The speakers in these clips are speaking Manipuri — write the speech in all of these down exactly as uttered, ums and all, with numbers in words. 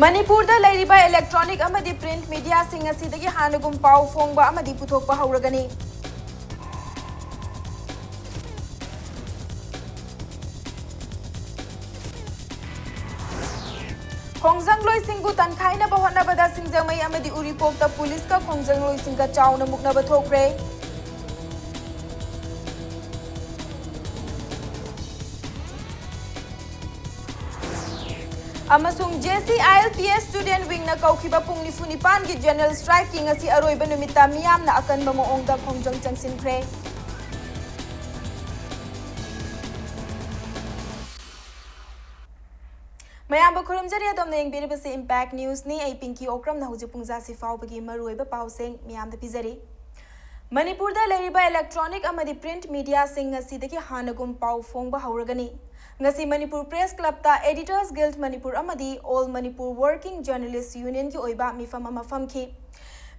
ꯃꯅꯤꯄꯨꯔꯗ ꯂꯩꯔꯤꯕ electronic ꯑꯃꯗꯤ print mediaꯁꯤꯡ ꯑꯁꯤꯗꯒꯤ ꯍꯥꯟꯅꯒꯨꯝ ꯄꯥꯎ ꯐꯣꯡꯕ ꯑꯃꯗꯤ ꯄꯨꯊꯣꯛꯄ ꯍꯧꯔꯒꯅꯤ꯫ ꯈꯣꯡꯖꯪꯂꯣꯏꯁꯤꯡꯕꯨ ꯇꯟꯈꯥꯏꯅꯕ ꯍꯣꯠꯅꯕꯗ ꯁꯤꯡꯖꯃꯩ ꯑꯃꯗꯤ ꯎꯔꯤꯄꯣꯛꯇ ꯄꯨꯂꯤꯁꯀ ꯈꯣꯡꯖꯪꯂꯣꯏꯁꯤꯡꯒ ꯆꯥꯎꯅ ꯃꯨꯛꯅꯕ ꯊꯣꯛꯈ꯭ꯔꯦ꯫ ꯑꯃꯁꯨꯡ J C I L P S student wingꯅ ꯀꯧꯈꯤꯕ ꯄꯨꯡ ꯅꯤꯐꯨ ꯅꯤꯄꯥꯟꯒꯤ general strikeꯀꯤ ꯉꯁꯤ ꯑꯔꯣꯏꯕ ꯅꯨꯃꯤꯠꯇ ꯃꯤꯌꯥꯝꯅ ꯑꯀꯟꯕ ꯃꯑꯣꯡꯗ ꯈꯣꯡꯖꯪ ꯆꯪꯁꯤꯟꯈ꯭ꯔꯦ꯫ ꯃꯌꯥꯝꯕꯨ ꯈꯨꯔꯨꯝꯖꯔꯤ, ꯑꯗꯣꯝꯅ ꯌꯦꯡꯕꯤꯔꯤꯕꯁꯤ Impact Newsꯅꯤ꯫ ꯑꯩ ꯄꯤꯡꯀꯤ ꯑꯣꯀ꯭ꯔꯝꯅ ꯍꯧꯖꯤꯛ ꯄꯨꯡꯖꯥꯁꯤ ꯐꯥꯎꯕꯒꯤ ꯃꯔꯨꯑꯣꯏꯕ ꯄꯥꯎꯁꯤꯡ ꯃꯤꯌꯥꯝꯗ ꯄꯤꯖꯔꯤ꯫ ꯃꯅꯤꯄꯨꯔꯗ ꯂꯩꯔꯤꯕ electronic ꯑꯃꯗꯤ print mediaꯁꯤꯡ ꯉꯁꯤꯗꯒꯤ ꯍꯥꯟꯅꯒꯨꯝ ꯄꯥꯎ ꯐꯣꯡꯕ ꯍꯧꯔꯒꯅꯤ꯫ ꯉꯁꯤ Manipur Press Clubꯇ Editors Guild Manipur ꯑꯃꯗꯤ All Manipur Working Journalists Unionꯒꯤ ꯑꯣꯏꯕ ꯃꯤꯐꯝ ꯑꯃ ꯐꯝꯈꯤ꯫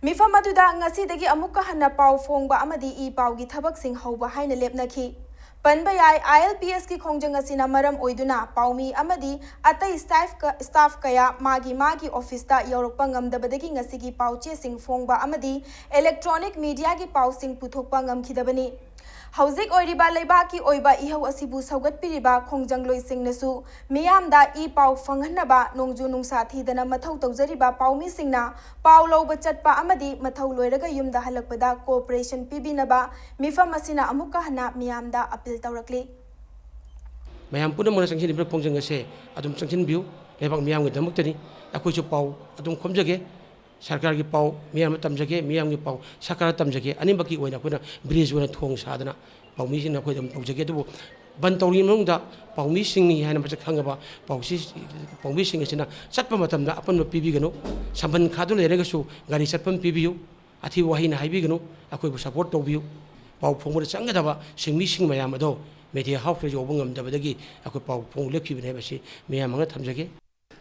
ꯃꯤꯐꯝ ꯑꯗꯨꯗ ꯉꯁꯤꯗꯒꯤ ꯑꯃꯨꯛꯀ ꯍꯟꯅ ꯄꯥꯎ ꯐꯣꯡꯕ ꯑꯃꯗꯤ ꯏ ꯄꯥꯎꯒꯤ ꯊꯕꯛꯁꯤꯡ ꯍꯧꯕ ꯍꯥꯏꯅ ꯂꯦꯞꯅꯈꯤ꯫ ꯄꯟꯕ ꯌꯥꯏ, I L P Sꯀꯤ ꯈꯣꯡꯖꯪ ꯑꯁꯤꯅ ꯃꯔꯝ ꯑꯣꯏꯗꯨꯅ ꯄꯥꯎꯃꯤ ꯑꯃꯗꯤ ꯑꯇꯩ staff ꯀ-, staff ꯀꯌꯥ ꯃꯥꯒꯤ ꯃꯥꯒꯤ officeꯇ ꯌꯧꯔꯛꯄ ꯉꯝꯗꯕꯗꯒꯤ ꯉꯁꯤꯒꯤ ꯄꯥꯎꯆꯦꯁꯤꯡ ꯐꯣꯡꯕ ꯑꯃꯗꯤ electronic mediaꯒꯤ ꯄꯥꯎꯁꯤꯡ ꯄꯨꯊꯣꯛꯄ ꯉꯝꯈꯤꯗꯕꯅꯤ꯫ ꯍꯧꯖꯤꯛ ꯑꯣꯏꯔꯤꯕ ꯂꯩꯕꯥꯛꯀꯤ ꯑꯣꯏꯕ ꯏꯍꯧ ꯑꯁꯤꯕꯨ ꯁꯧꯒꯠꯄꯤꯔꯤꯕ ꯈꯣꯡꯖꯪꯂꯣꯏꯁꯤꯡꯅꯁꯨ ꯃꯤꯌꯥꯝꯗ ꯏ ꯄꯥꯎ ꯐꯪꯍꯟꯅꯕ ꯅꯣꯡꯖꯨ ꯅꯨꯡꯁꯥ ꯊꯤꯗꯅ ꯃꯊꯧ ꯇꯧꯖꯔꯤꯕ ꯄꯥꯎꯃꯤꯁꯤꯡꯅ ꯄꯥꯎ ꯂꯧꯕ ꯆꯠꯄ ꯑꯃꯗꯤ ꯃꯊꯧ ꯂꯣꯏꯔꯒ ꯌꯨꯝꯗ ꯍꯜꯂꯛꯄꯗ cooperation ꯄꯤꯕꯤꯅꯕ ꯃꯤꯐꯝ ꯑꯁꯤꯅ ꯑꯃꯨꯛꯀ ꯍꯟꯅ ꯃꯤꯌꯥꯝꯗ appeal ꯇꯧꯔꯛꯂꯤ꯫ ꯃꯌꯥꯝ ꯄꯨꯝꯅꯃꯛꯅ ꯆꯪꯁꯤꯟꯂꯤꯕ ꯈꯣꯡꯖꯪ ꯑꯁꯦ ꯑꯗꯨꯝ ꯆꯪꯁꯤꯟꯕꯤꯌꯨ꯫ ꯂꯩꯕꯥꯛ ꯃꯤꯌꯥꯝꯒꯤꯗꯃꯛꯇꯅꯤ꯫ ꯑꯩꯈꯣꯏꯁꯨ ꯄꯥꯎ ꯑꯗꯨꯝ ꯈꯣꯝꯖꯒꯦ, ꯁꯔꯀꯥꯔꯒꯤ ꯄꯥꯎ ꯃꯤꯌꯥꯝꯗ ꯇꯝꯖꯒꯦ, ꯃꯤꯌꯥꯝꯒꯤ ꯄꯥꯎ ꯁꯔꯀꯥꯔꯗ ꯇꯝꯖꯒꯦ꯫ ꯑꯅꯤꯃꯛꯀꯤ ꯑꯣꯏꯅ ꯑꯩꯈꯣꯏꯅ bridge ꯑꯣꯏꯅ ꯊꯣꯡ ꯁꯥꯗꯅ ꯄꯥꯎꯃꯤꯁꯤꯡꯅ ꯑꯩꯈꯣꯏ ꯑꯗꯨꯝ ꯇꯧꯖꯒꯦ꯫ ꯑꯗꯨꯕꯨ ꯕꯟ ꯇꯧꯔꯤꯉꯩ ꯃꯅꯨꯡꯗ ꯄꯥꯎꯃꯤꯁꯤꯡꯅꯤ ꯍꯥꯏꯅ ꯃꯁꯛ ꯈꯪꯉꯕ ꯄꯥꯎꯁꯤ, ꯄꯥꯎꯃꯤꯁꯤꯡ ꯑꯁꯤꯅ ꯆꯠꯄ ꯃꯇꯝꯗ ꯑꯄꯟꯕ ꯄꯤꯕꯤꯒꯅꯨ꯫ ꯁꯝꯕꯟ ꯈꯥꯗꯨꯅ ꯂꯩꯔꯒꯁꯨ ꯒꯥꯔꯤ ꯆꯠꯐꯝ ꯄꯤꯕꯤꯌꯨ꯫ ꯑꯊꯤꯕ ꯋꯥꯍꯩꯅ ꯍꯥꯏꯕꯤꯒꯅꯨ꯫ ꯑꯩꯈꯣꯏꯕꯨ support ꯇꯧꯕꯤꯌꯨ꯫ ꯄꯥꯎ ꯐꯣꯡꯕꯗ ꯆꯪꯒꯗꯕ ꯁꯤꯟꯃꯤꯁꯤꯡ ꯃꯌꯥꯝ ꯑꯗꯣ media houseꯇ ꯌꯧꯕ ꯉꯝꯗꯕꯗꯒꯤ ꯑꯩꯈꯣꯏ ꯄꯥꯎ ꯐꯣꯡ ꯂꯦꯞꯈꯤꯕꯅꯦ ꯍꯥꯏꯕꯁꯤ ꯃꯤꯌꯥꯝ ꯃꯥꯡꯗ ꯊꯝꯖꯒꯦ꯫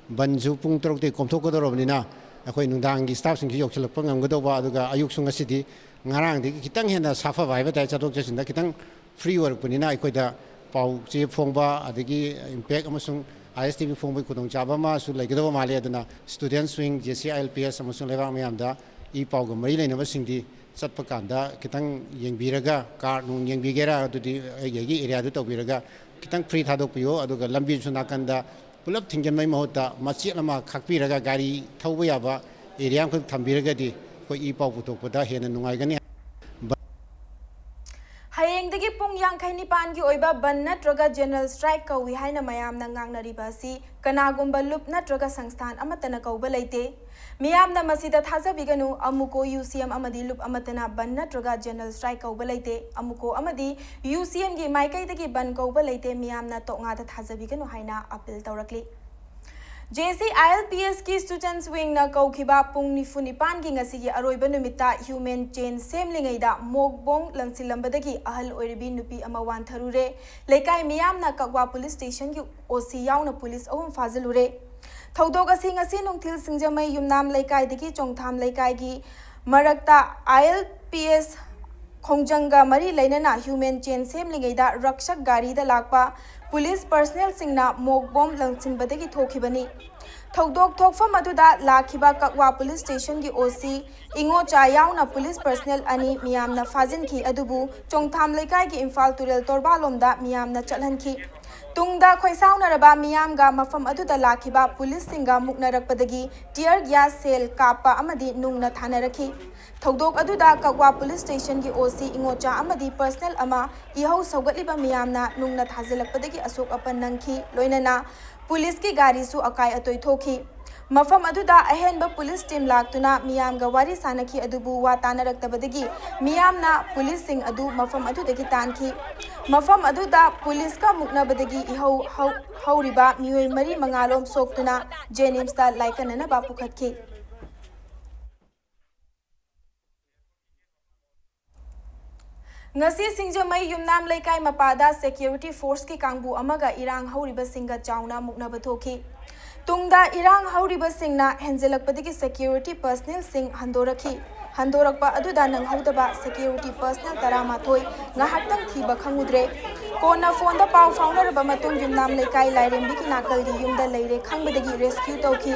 ꯕꯟꯁꯨ ꯄꯨꯡ ꯇꯔꯨꯛꯇꯒꯤ ꯀꯣꯝꯊꯣꯛꯀꯗꯧꯔꯕꯅꯤꯅ ꯑꯩꯈꯣꯏ ꯅꯨꯡꯗꯥꯡꯒꯤ staffꯁꯤꯡꯁꯨ ꯌꯧꯁꯤꯜꯂꯛꯄ ꯉꯝꯒꯗꯧꯕ, ꯑꯗꯨꯒ ꯑꯌꯨꯛꯁꯨ ꯉꯁꯤꯗꯤ ꯉꯔꯥꯡꯗꯒꯤ ꯈꯤꯇꯪ ꯍꯦꯟꯅ ꯁꯥꯐꯕ ꯍꯥꯏꯕ ꯇꯥꯔꯦ, ꯆꯠꯊꯣꯛ ꯆꯠꯁꯤꯟꯗ ꯈꯤꯇꯪ free ꯑꯣꯏꯔꯛꯄꯅꯤꯅ ꯑꯩꯈꯣꯏꯗ ꯄꯥꯎ ꯆꯦ ꯐꯣꯡꯕ ꯑꯗꯒꯤ IMPACT ꯑꯃꯁꯨꯡ ISTV ꯐꯣꯡꯕꯒꯤ ꯈꯨꯗꯣꯡꯆꯥꯕ ꯑꯃꯁꯨ ꯂꯩꯒꯗꯧꯕ ꯃꯥꯜꯂꯤ꯫ ꯑꯗꯨꯅ student wing, JCILPS ꯑꯃꯁꯨꯡ ꯂꯩꯕꯥꯛ ꯃꯌꯥꯝꯗ ꯏ ꯄꯥꯎꯒ ꯃꯔꯤ ꯂꯩꯅꯕꯁꯤꯡꯗꯤ ꯆꯠꯄ ꯀꯥꯟꯗ ꯈꯤꯇꯪ ꯌꯦꯡꯕꯤꯔꯒ, card ꯅꯨꯡ ꯌꯦꯡꯕꯤꯒꯦꯔꯥ, ꯑꯗꯨꯗꯤ ꯑꯩꯒꯤ ꯑꯩꯒꯤ areaꯗꯨ ꯇꯧꯕꯤꯔꯒ ꯈꯤꯇꯪ free ꯊꯥꯗꯣꯛꯄꯤꯌꯣ꯫ ꯑꯗꯨꯒ ꯂꯝꯕꯤꯁꯨ ꯅꯥꯀꯟꯗ ꯄꯨꯂꯞ ꯊꯤꯡꯖꯤꯟꯕꯒꯤ ꯃꯍꯨꯠꯇ ꯃꯆꯦꯠ ꯑꯃ ꯈꯥꯛꯄꯤꯔꯒ ꯒꯥꯔꯤ ꯊꯧꯕ ꯌꯥꯕ area ꯑꯃꯈꯛ ꯊꯝꯕꯤꯔꯒꯗꯤ ꯑꯩꯈꯣꯏ ꯏ ꯄꯥꯎ ꯄꯨꯊꯣꯛꯄꯗ ꯍꯦꯟꯅ ꯅꯨꯡꯉꯥꯏꯒꯅꯤ꯫ ꯍꯌꯦꯡꯗꯒꯤ ꯄꯨꯡ ꯌꯥꯡꯈꯩ ꯅꯤꯄꯥꯟꯒꯤ ꯑꯣꯏꯕ ꯕꯟ ꯅꯠꯇ꯭ꯔꯒ general strike ꯀꯧꯏ ꯍꯥꯏꯅ ꯃꯌꯥꯝꯅ ꯉꯥꯡꯅꯔꯤꯕ ꯑꯁꯤ ꯀꯅꯥꯒꯨꯝꯕ ꯂꯨꯞ ꯅꯠꯇ꯭ꯔꯒ ꯁꯪꯁꯊꯥꯟ ꯑꯃꯠꯇꯅ ꯀꯧꯕ ꯂꯩꯇꯦ꯫ ꯃꯤꯌꯥꯝꯅ ꯃꯁꯤꯗ ꯊꯥꯖꯕꯤꯒꯅꯨ꯫ ꯑꯃꯨꯀꯣ, UCM ꯑꯃꯗꯤ ꯂꯨꯞ ꯑꯃꯠꯇꯅ ꯕꯟ ꯅꯠꯇ꯭ꯔꯒ general strike ꯀꯧꯕ ꯂꯩꯇꯦ꯫ ꯑꯃꯨꯀꯣ ꯑꯃꯗꯤ UCMꯒꯤ ꯃꯥꯏꯀꯩꯗꯒꯤ ꯕꯟ ꯀꯧꯕ ꯂꯩꯇꯦ꯫ ꯃꯤꯌꯥꯝꯅ ꯇꯣꯛꯉꯥꯗ ꯊꯥꯖꯕꯤꯒꯅꯨ ꯍꯥꯏꯅ appeal ꯇꯧꯔꯛꯂꯤ꯫ JCILPSꯀꯤ students wingꯅ ꯀꯧꯈꯤꯕ ꯄꯨꯡ ꯅꯤꯐꯨ ꯅꯤꯄꯥꯟꯒꯤ ꯉꯁꯤꯒꯤ ꯑꯔꯣꯏꯕ ꯅꯨꯃꯤꯠꯇ human chain ꯁꯦꯝꯂꯤꯉꯩꯗ ꯃꯣꯛ ꯕꯣꯝ ꯂꯪꯁꯤꯜꯂꯝꯕꯗꯒꯤ ꯑꯍꯜ ꯑꯣꯏꯔꯤꯕꯤ ꯅꯨꯄꯤ ꯑꯃ ꯋꯥꯟꯊꯔꯨꯔꯦ꯫ ꯂꯩꯀꯥꯏ ꯃꯤꯌꯥꯝꯅ ꯀꯛꯋꯥ police stationꯒꯤ OC ꯌꯥꯎꯅ police ꯑꯍꯨꯝ ꯐꯥꯖꯤꯜꯂꯨꯔꯦ꯫ ꯊꯧꯗꯣꯛ ꯑꯁꯤ ꯉꯁꯤ ꯅꯨꯡꯊꯤꯜ ꯁꯤꯡꯖꯃꯩ ꯌꯨꯝꯅꯥꯝ ꯂꯩꯀꯥꯏꯗꯒꯤ ꯆꯣꯡꯊꯥꯝ ꯂꯩꯀꯥꯏꯒꯤ ꯃꯔꯛꯇ ILPS ꯈꯣꯡꯖꯪꯒ ꯃꯔꯤ ꯂꯩꯅꯅ human chain ꯁꯦꯝꯂꯤꯉꯩꯗ ꯔꯛꯁꯛ ꯒꯥꯔꯤꯗ ꯂꯥꯛꯄ police personnelꯁꯤꯡꯅ ꯃꯣꯛ ꯕꯣꯝ ꯂꯪꯁꯤꯟꯕꯗꯒꯤ ꯊꯣꯛꯈꯤꯕꯅꯤ꯫ ꯊꯧꯗꯣꯛ ꯊꯣꯛꯐꯝ ꯑꯗꯨꯗ ꯂꯥꯛꯈꯤꯕ ꯀꯛꯋꯥ ꯄꯨꯂꯤꯁ ꯁ꯭ꯇꯦꯁꯟꯒꯤ ꯑꯣ ꯁꯤ ꯏꯉꯣꯆꯥ ꯌꯥꯎꯅ ꯄꯨꯂꯤꯁ ꯄꯔꯁꯅꯦꯜ ꯑꯅꯤ ꯃꯤꯌꯥꯝꯅ ꯐꯥꯖꯤꯟꯈꯤ꯫ ꯑꯗꯨꯕꯨ ꯆꯣꯡꯊꯥꯝ ꯂꯩꯀꯥꯏꯒꯤ ꯏꯝꯐꯥꯜ ꯇꯨꯔꯦꯜ ꯇꯣꯔꯕꯥꯟꯂꯣꯝꯗ ꯃꯤꯌꯥꯝꯅ ꯆꯠꯍꯟꯈꯤ꯫ ꯇꯨꯡꯗ ꯈꯣꯏꯁꯥꯎꯅꯔꯕ ꯃꯤꯌꯥꯝꯒ ꯃꯐꯝ ꯑꯗꯨꯗ ꯂꯥꯛꯈꯤꯕ ꯄꯨꯂꯤꯁꯁꯤꯡꯒ ꯃꯨꯛꯅꯔꯛꯄꯗꯒꯤ tear gas shell ꯀꯥꯞꯄ ꯑꯃꯗꯤ ꯅꯨꯡꯅ ꯊꯥꯅꯔꯛꯈꯤ꯫ ꯊꯧꯗꯣꯛ ꯑꯗꯨꯗ ꯀꯛꯋꯥ ꯄꯨꯂꯤꯁ ꯁ꯭ꯇꯦꯁꯟꯒꯤ ꯑꯣ ꯁꯤ ꯏꯉꯣꯆꯥ ꯑꯃꯗꯤ ꯄꯔꯁꯅꯦꯜ ꯑꯃ ꯏꯍꯧ ꯁꯧꯒꯠꯂꯤꯕ ꯃꯤꯌꯥꯝꯅ ꯅꯨꯡꯅ ꯊꯥꯖꯤꯜꯂꯛꯄꯗꯒꯤ ꯑꯁꯣꯛ ꯑꯄꯟ ꯅꯪꯈꯤ꯫ ꯂꯣꯏꯅꯅ ꯄꯨꯂꯤꯁꯀꯤ ꯒꯥꯔꯤꯁꯨ ꯑꯀꯥꯏ ꯑꯇꯣꯏ ꯊꯣꯛꯈꯤ꯫ ꯃꯐꯝ ꯑꯗꯨꯗ ꯑꯍꯦꯟꯕ ꯄꯨꯂꯤꯁ ꯇꯤꯝ ꯂꯥꯛꯇꯨꯅ ꯃꯤꯌꯥꯝꯒ ꯋꯥꯔꯤ ꯁꯥꯅꯈꯤ, ꯑꯗꯨꯕꯨ ꯋꯥ ꯇꯥꯅꯔꯛꯇꯕꯗꯒꯤ ꯃꯤꯌꯥꯝꯅ ꯄꯨꯂꯤꯁꯁꯤꯡ ꯑꯗꯨ ꯃꯐꯝ ꯑꯗꯨꯗꯒꯤ ꯇꯥꯟꯈꯤ꯫ ꯃꯐꯝ ꯑꯗꯨꯗ ꯄꯨꯂꯤꯁꯀ ꯃꯨꯛꯅꯕꯗꯒꯤ ꯏꯍꯧ ꯍꯧ-, ꯍꯧꯔꯤꯕ ꯃꯤꯑꯣꯏ ꯃꯔꯤ ꯃꯉꯥ ꯂꯣꯝ ꯁꯣꯛꯇꯨꯅ ꯖꯦꯅꯤꯝꯁꯇ ꯂꯥꯏꯀꯠꯅꯅꯕ ꯄꯨꯈꯠꯈꯤ꯫ ꯉꯁꯤ ꯁꯤꯡꯖꯃꯩ ꯌꯨꯝꯅꯥꯝ ꯂꯩꯀꯥꯏ ꯃꯄꯥꯗ ꯁꯦꯀ꯭ꯌꯨꯔꯤꯇꯤ ꯐꯣꯔꯁꯀꯤ ꯀꯥꯡꯕꯨ ꯑꯃꯒ ꯏꯔꯥꯡ ꯍꯧꯔꯤꯕꯁꯤꯡꯒ ꯆꯥꯎꯅ ꯃꯨꯛꯅꯕ ꯊꯣꯛꯈꯤ꯫ ꯇꯨꯡꯗ ꯏꯔꯥꯡ ꯍꯧꯔꯤꯕꯁꯤꯡꯅ ꯍꯦꯟꯖꯤꯜꯂꯛꯄꯗꯒꯤ ꯁꯦꯀ꯭ꯌꯨꯔꯤꯇꯤ ꯄꯔꯁꯅꯦꯜꯁꯤꯡ ꯍꯟꯗꯣꯔꯛꯈꯤ꯫ ꯍꯟꯗꯣꯔꯛꯄ ꯑꯗꯨꯗ ꯅꯪꯍꯧꯗꯕ ꯁꯦꯀ꯭ꯌꯨꯔꯤꯇꯤ ꯄꯔꯁꯅꯦꯜ ꯇꯔꯥꯃꯥꯊꯣꯏ ꯉꯥꯏꯍꯥꯛꯇꯪ ꯊꯤꯕ ꯈꯪꯉꯨꯗ꯭ꯔꯦ꯫ ꯀꯣꯟꯅ ꯐꯣꯟꯗ ꯄꯥꯎ ꯐꯥꯎꯅꯔꯕ ꯃꯇꯨꯡ ꯌꯨꯝꯅꯥꯝ ꯂꯩꯀꯥꯏ ꯂꯥꯏꯔꯦꯝꯕꯤꯒꯤ ꯅꯥꯀꯜꯒꯤ ꯌꯨꯝꯗ ꯂꯩꯔꯦ ꯈꯪꯕꯗꯒꯤ ꯔꯦꯁꯀ꯭ꯌꯨ ꯇꯧꯈꯤ꯫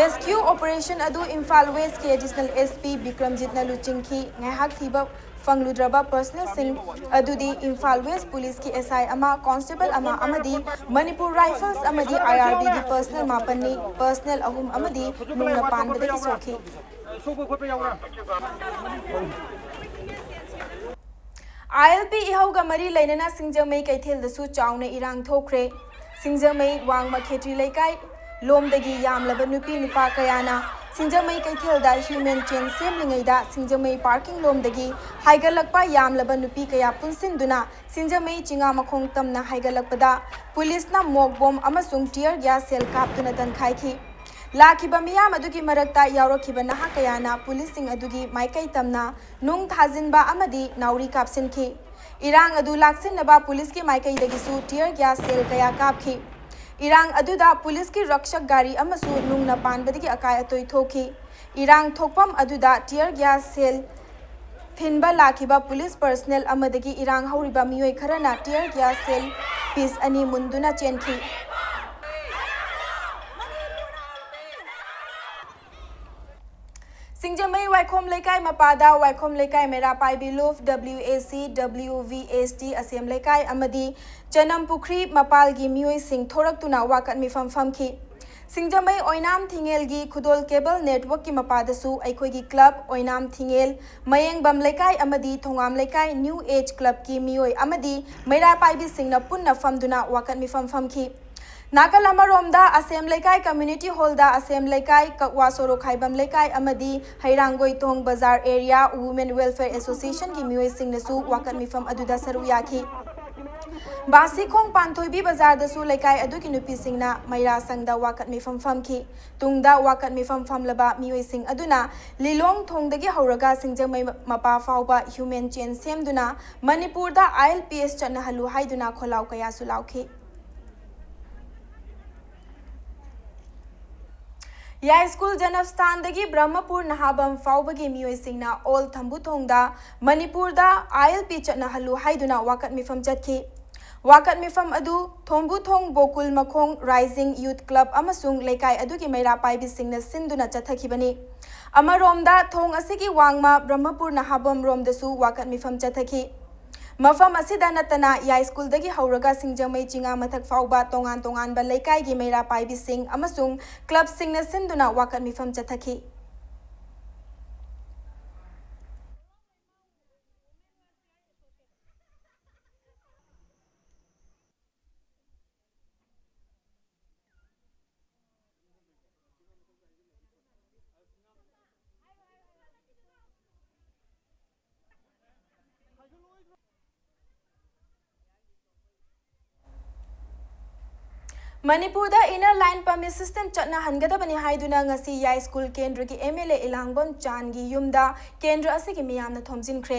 ꯔꯦꯁꯀ꯭ꯌꯨ ꯑꯣꯄꯔꯦꯁꯟ ꯑꯗꯨ ꯏꯝꯐꯥꯜ ꯋꯦꯁꯀꯤ ꯑꯦꯗꯤꯁꯅꯦꯜ ꯑꯦꯁ ꯄꯤ ꯕꯤꯀ꯭ꯔꯝꯖꯤꯠꯅ ꯂꯨꯆꯤꯡꯈꯤ꯫ ꯉꯥꯏꯍꯥꯛ ꯊꯤꯕ ꯐꯪꯂꯨꯗ꯭ꯔꯕ ꯄꯔꯁꯅꯦꯜꯁꯤꯡ ꯑꯗꯨꯗꯤ ꯏꯝꯐꯥꯜ ꯋꯦꯁ ꯄꯨꯂꯤꯁꯀꯤ ꯑꯦꯁ ꯑꯥꯏ ꯑꯃ, ꯀꯣꯟꯁꯇꯦꯕꯜ ꯑꯃ ꯑꯃꯗꯤ ꯃꯅꯤꯄꯨꯔ ꯔꯥꯏꯐꯜꯁ ꯑꯃꯗꯤ ꯑꯥꯏ ꯑꯥꯔ ꯕꯤꯒꯤ ꯄꯔꯁꯅꯦꯜ ꯃꯥꯄꯟꯅꯤ꯫ ꯄꯔꯁꯅꯦꯜ ꯑꯍꯨꯝ ꯑꯃꯗꯤ ꯅꯨꯡꯅ ꯄꯥꯟꯕꯗꯒꯤ ꯁꯣꯛꯈꯤ꯫ ꯁꯣꯛꯄ ꯈꯣꯠꯄ ꯌꯥꯎꯕ꯭ꯔꯥ? ꯑꯥꯏ ꯑꯦꯜ ꯄꯤ ꯏꯍꯧꯒ ꯃꯔꯤ ꯂꯩꯅꯅ ꯁꯤꯡꯖꯃꯩ ꯀꯩꯊꯦꯜꯗꯁꯨ ꯆꯥꯎꯅ ꯏꯔꯥꯡ ꯊꯣꯛꯈ꯭ꯔꯦ꯫ ꯁꯤꯡꯖꯃꯩ ꯋꯥꯡꯃ ꯈꯦꯇ꯭ꯔꯤ ꯂꯩꯀꯥꯏ ꯂꯣꯝꯗꯒꯤ ꯌꯥꯝꯂꯕ ꯅꯨꯄꯤ ꯅꯨꯄꯥ ꯀꯌꯥꯅ ꯁꯤꯡꯖꯃꯩ ꯀꯩꯊꯦꯜꯗ human chain ꯁꯦꯝꯂꯤꯉꯩꯗ ꯁꯤꯡꯖꯃꯩ ꯄꯥꯔꯀꯤꯡ ꯂꯣꯝꯗꯒꯤ ꯍꯥꯏꯒꯠꯂꯛꯄ ꯌꯥꯝꯂꯕ ꯅꯨꯄꯤ ꯀꯌꯥ ꯄꯨꯟꯁꯤꯟꯗꯨꯅ ꯁꯤꯡꯖꯃꯩ ꯆꯤꯉꯥꯃꯈꯣꯡ ꯇꯝꯅ ꯍꯥꯏꯒꯠꯂꯛꯄꯗ ꯄꯨꯂꯤꯁꯅ ꯃꯣꯛ ꯕꯣꯝ ꯑꯃꯁꯨꯡ tear gas shell ꯀꯥꯞꯇꯨꯅ ꯇꯟꯈꯥꯏꯈꯤ꯫ ꯂꯥꯛꯈꯤꯕ ꯃꯤꯌꯥꯝ ꯑꯗꯨꯒꯤ ꯃꯔꯛꯇ ꯌꯥꯎꯔꯛꯈꯤꯕ ꯅꯍꯥ ꯀꯌꯥꯅ ꯄꯨꯂꯤꯁꯁꯤꯡ ꯑꯗꯨꯒꯤ ꯃꯥꯏꯀꯩ ꯇꯝꯅ ꯅꯨꯡ ꯊꯥꯖꯤꯟꯕ ꯑꯃꯗꯤ ꯅꯥꯎꯔꯤ ꯀꯥꯞꯁꯤꯟꯈꯤ꯫ ꯏꯔꯥꯡ ꯑꯗꯨ ꯂꯥꯛꯁꯤꯟꯅꯕ ꯄꯨꯂꯤꯁꯀꯤ ꯃꯥꯏꯀꯩꯗꯒꯤꯁꯨ tear gas shell ꯀꯌꯥ ꯀꯥꯞꯈꯤ꯫ ꯏꯔꯥꯡ ꯑꯗꯨꯗ ꯄꯨꯂꯤꯁꯀꯤ ꯔꯛꯁꯛ ꯒꯥꯔꯤ ꯑꯃꯁꯨ ꯅꯨꯡꯅ ꯄꯥꯟꯕꯗꯒꯤ ꯑꯀꯥꯏ ꯑꯇꯣꯏ ꯊꯣꯛꯈꯤ꯫ ꯏꯔꯥꯡ ꯊꯣꯛꯐꯝ ꯑꯗꯨꯗ tear gas shell ꯊꯤꯟꯕ ꯂꯥꯛꯈꯤꯕ ꯄꯨꯂꯤꯁ ꯄꯔꯁꯅꯦꯜ ꯑꯃꯗꯒꯤ ꯏꯔꯥꯡ ꯍꯧꯔꯤꯕ ꯃꯤꯑꯣꯏ ꯈꯔꯅ tear gas shell piece ꯑꯅꯤ ꯃꯨꯟꯗꯨꯅ ꯆꯦꯟꯈꯤ꯫ ꯋꯥꯏꯈꯣꯝ ꯂꯩꯀꯥꯏ ꯃꯄꯥꯗ ꯋꯥꯏꯈꯣꯝ ꯂꯩꯀꯥꯏ ꯃꯩꯔꯥ ꯄꯥꯏꯕꯤ ꯂꯨꯞ, W A C, W V S T, ꯑꯁꯦꯝ ꯂꯩꯀꯥꯏ ꯑꯃꯗꯤ ꯆꯅꯝ ꯄꯨꯈ꯭ꯔꯤ ꯃꯄꯥꯜꯒꯤ ꯃꯤꯑꯣꯏꯁꯤꯡ ꯊꯣꯔꯛꯇꯨꯅ ꯋꯥꯀꯠ ꯃꯤꯐꯝ ꯐꯝꯈꯤ꯫ ꯁꯤꯡꯖꯃꯩ ꯑꯣꯏꯅꯥꯝ ꯊꯤꯡꯉꯦꯜꯒꯤ ꯈꯨꯗꯣꯜ ꯀꯦꯕꯜ ꯅꯦꯠꯋꯔꯛꯀꯤ ꯃꯄꯥꯗꯁꯨ ꯑꯩꯈꯣꯏꯒꯤ ꯀ꯭ꯂꯕ ꯑꯣꯏꯅꯥꯝ ꯊꯤꯡꯉꯦꯜ, ꯃꯌꯦꯡꯕꯝ ꯂꯩꯀꯥꯏ ꯑꯃꯗꯤ ꯊꯣꯉꯥꯝ ꯂꯩꯀꯥꯏ ꯅ꯭ꯌꯨ ꯑꯦꯖ ꯀ꯭ꯂꯕꯀꯤ ꯃꯤꯑꯣꯏ ꯑꯃꯗꯤ ꯃꯩꯔꯥ ꯄꯥꯏꯕꯤꯁꯤꯡꯅ ꯄꯨꯟꯅ ꯐꯝꯗꯨꯅ ꯋꯥꯀꯠ ꯃꯤꯐꯝ ꯐꯝꯈꯤ꯫ ꯅꯥꯀꯜ ꯑꯃꯔꯣꯝꯗ ꯑꯁꯦꯝ ꯂꯩꯀꯥꯏ ꯀꯝꯃ꯭ꯌꯨꯅꯤꯇꯤ ꯍꯣꯜꯗ ꯑꯁꯦꯝ ꯂꯩꯀꯥꯏ, ꯀꯛꯋꯥ ꯁꯣꯔꯣꯛ ꯈꯥꯏꯕꯝ ꯂꯩꯀꯥꯏ ꯑꯃꯗꯤ ꯍꯩꯔꯥꯡꯒꯣꯏꯊꯣꯡ ꯕꯖꯥꯔ ꯑꯦꯔꯤꯌꯥ ꯋꯨꯃꯦꯟ ꯋꯦꯜꯐꯤꯌꯔ ꯑꯦꯁꯣꯁꯤꯌꯦꯁꯟꯒꯤ ꯃꯤꯑꯣꯏꯁꯤꯡꯅꯁꯨ ꯋꯥꯀꯠ ꯃꯤꯐꯝ ꯑꯗꯨꯗ ꯁꯔꯨꯛ ꯌꯥꯈꯤ꯫ ꯕꯥꯁꯤꯈꯣꯡ ꯄꯥꯟꯊꯣꯏꯕꯤ ꯕꯖꯥꯔꯗꯁꯨ ꯂꯩꯀꯥꯏ ꯑꯗꯨꯒꯤ ꯅꯨꯄꯤꯁꯤꯡꯅ ꯃꯩꯔꯥ ꯁꯪꯗ ꯋꯥꯀꯠ ꯃꯤꯐꯝ ꯐꯝꯈꯤ꯫ ꯇꯨꯡꯗ ꯋꯥꯀꯠ ꯃꯤꯐꯝ ꯐꯝꯂꯕ ꯃꯤꯑꯣꯏꯁꯤꯡ ꯑꯗꯨꯅ ꯂꯤꯂꯣꯡ ꯊꯣꯡꯗꯒꯤ ꯍꯧꯔꯒ ꯁꯤꯡꯖꯃꯩ ꯃꯄꯥ ꯐꯥꯎꯕ ꯍ꯭ꯌꯨꯃꯦꯟ ꯆꯦꯟ ꯁꯦꯝꯗꯨꯅ ꯃꯅꯤꯄꯨꯔꯗ I L P S ꯆꯠꯅꯍꯜꯂꯨ ꯍꯥꯏꯗꯨꯅ ꯈꯣꯜꯂꯥꯎ ꯀꯌꯥꯁꯨ ꯂꯥꯎꯈꯤ꯫ ꯌꯥꯏꯁ꯭ꯀꯨꯜ ꯖꯅꯞꯁꯊꯥꯟꯗꯒꯤ ꯕ꯭ꯔꯍꯃꯄꯨꯔ ꯅꯍꯥꯕꯝ ꯐꯥꯎꯕꯒꯤ ꯃꯤꯑꯣꯏꯁꯤꯡꯅ ꯑꯣꯜ ꯊꯝꯕꯨꯊꯣꯡꯗ ꯃꯅꯤꯄꯨꯔꯗ I L P ꯆꯠꯅꯍꯜꯂꯨ ꯍꯥꯏꯗꯨꯅ ꯋꯥꯀꯠ ꯃꯤꯐꯝ ꯆꯠꯈꯤ꯫ ꯋꯥꯀꯠ ꯃꯤꯐꯝ ꯑꯗꯨ ꯊꯣꯡꯕꯨꯊꯣꯡ ꯒꯣꯀꯨꯜ ꯃꯈꯣꯡ ꯔꯥꯏꯖꯤꯡ ꯌꯨꯊ ꯀ꯭ꯂꯕ ꯑꯃꯁꯨꯡ ꯂꯩꯀꯥꯏ ꯑꯗꯨꯒꯤ ꯃꯩꯔꯥ ꯄꯥꯏꯕꯤꯁꯤꯡꯅ ꯁꯤꯟꯗꯨꯅ ꯆꯠꯊꯈꯤꯕꯅꯤ꯫ ꯑꯃꯔꯣꯝꯗ ꯊꯣꯡ ꯑꯁꯤꯒꯤ ꯋꯥꯡꯃ ꯕ꯭ꯔꯍꯃꯄꯨꯔ ꯅꯍꯥꯕꯝ ꯔꯣꯝꯗꯁꯨ ꯋꯥꯀꯠ ꯃꯤꯐꯝ ꯆꯠꯊꯈꯤ꯫ ꯃꯐꯝ ꯑꯁꯤꯗ ꯅꯠꯇꯅ ꯌꯥꯏꯁ꯭ꯀꯨꯜꯗꯒꯤ ꯍꯧꯔꯒ ꯁꯤꯡꯖꯃꯩ ꯆꯤꯉꯥ ꯃꯊꯛ ꯐꯥꯎꯕ ꯇꯣꯉꯥꯟ ꯇꯣꯉꯥꯟꯕ ꯂꯩꯀꯥꯏꯒꯤ ꯃꯩꯔꯥ ꯄꯥꯏꯕꯤꯁꯤꯡ ꯑꯃꯁꯨꯡ ꯀ꯭ꯂꯕꯁꯤꯡꯅ ꯁꯤꯟꯗꯨꯅ ꯋꯥꯀꯠ ꯃꯤꯐꯝ ꯆꯠꯊꯈꯤ꯫ ꯃꯅꯤꯄꯨꯔꯗ Inner Line Permit System ꯆꯠꯅꯍꯟꯒꯗꯕꯅꯤ ꯍꯥꯏꯗꯨꯅ ꯉꯁꯤ ꯌꯥꯏꯁ꯭ꯀꯨꯜ ꯀꯦꯟꯗ꯭ꯔꯒꯤ M L A ꯏꯂꯥꯡꯕꯝ ꯆꯥꯟꯒꯤ ꯌꯨꯝꯗ ꯀꯦꯟꯗ꯭ꯔ ꯑꯁꯤꯒꯤ ꯃꯤꯌꯥꯝꯅ ꯊꯣꯝꯖꯤꯟꯈ꯭ꯔꯦ꯫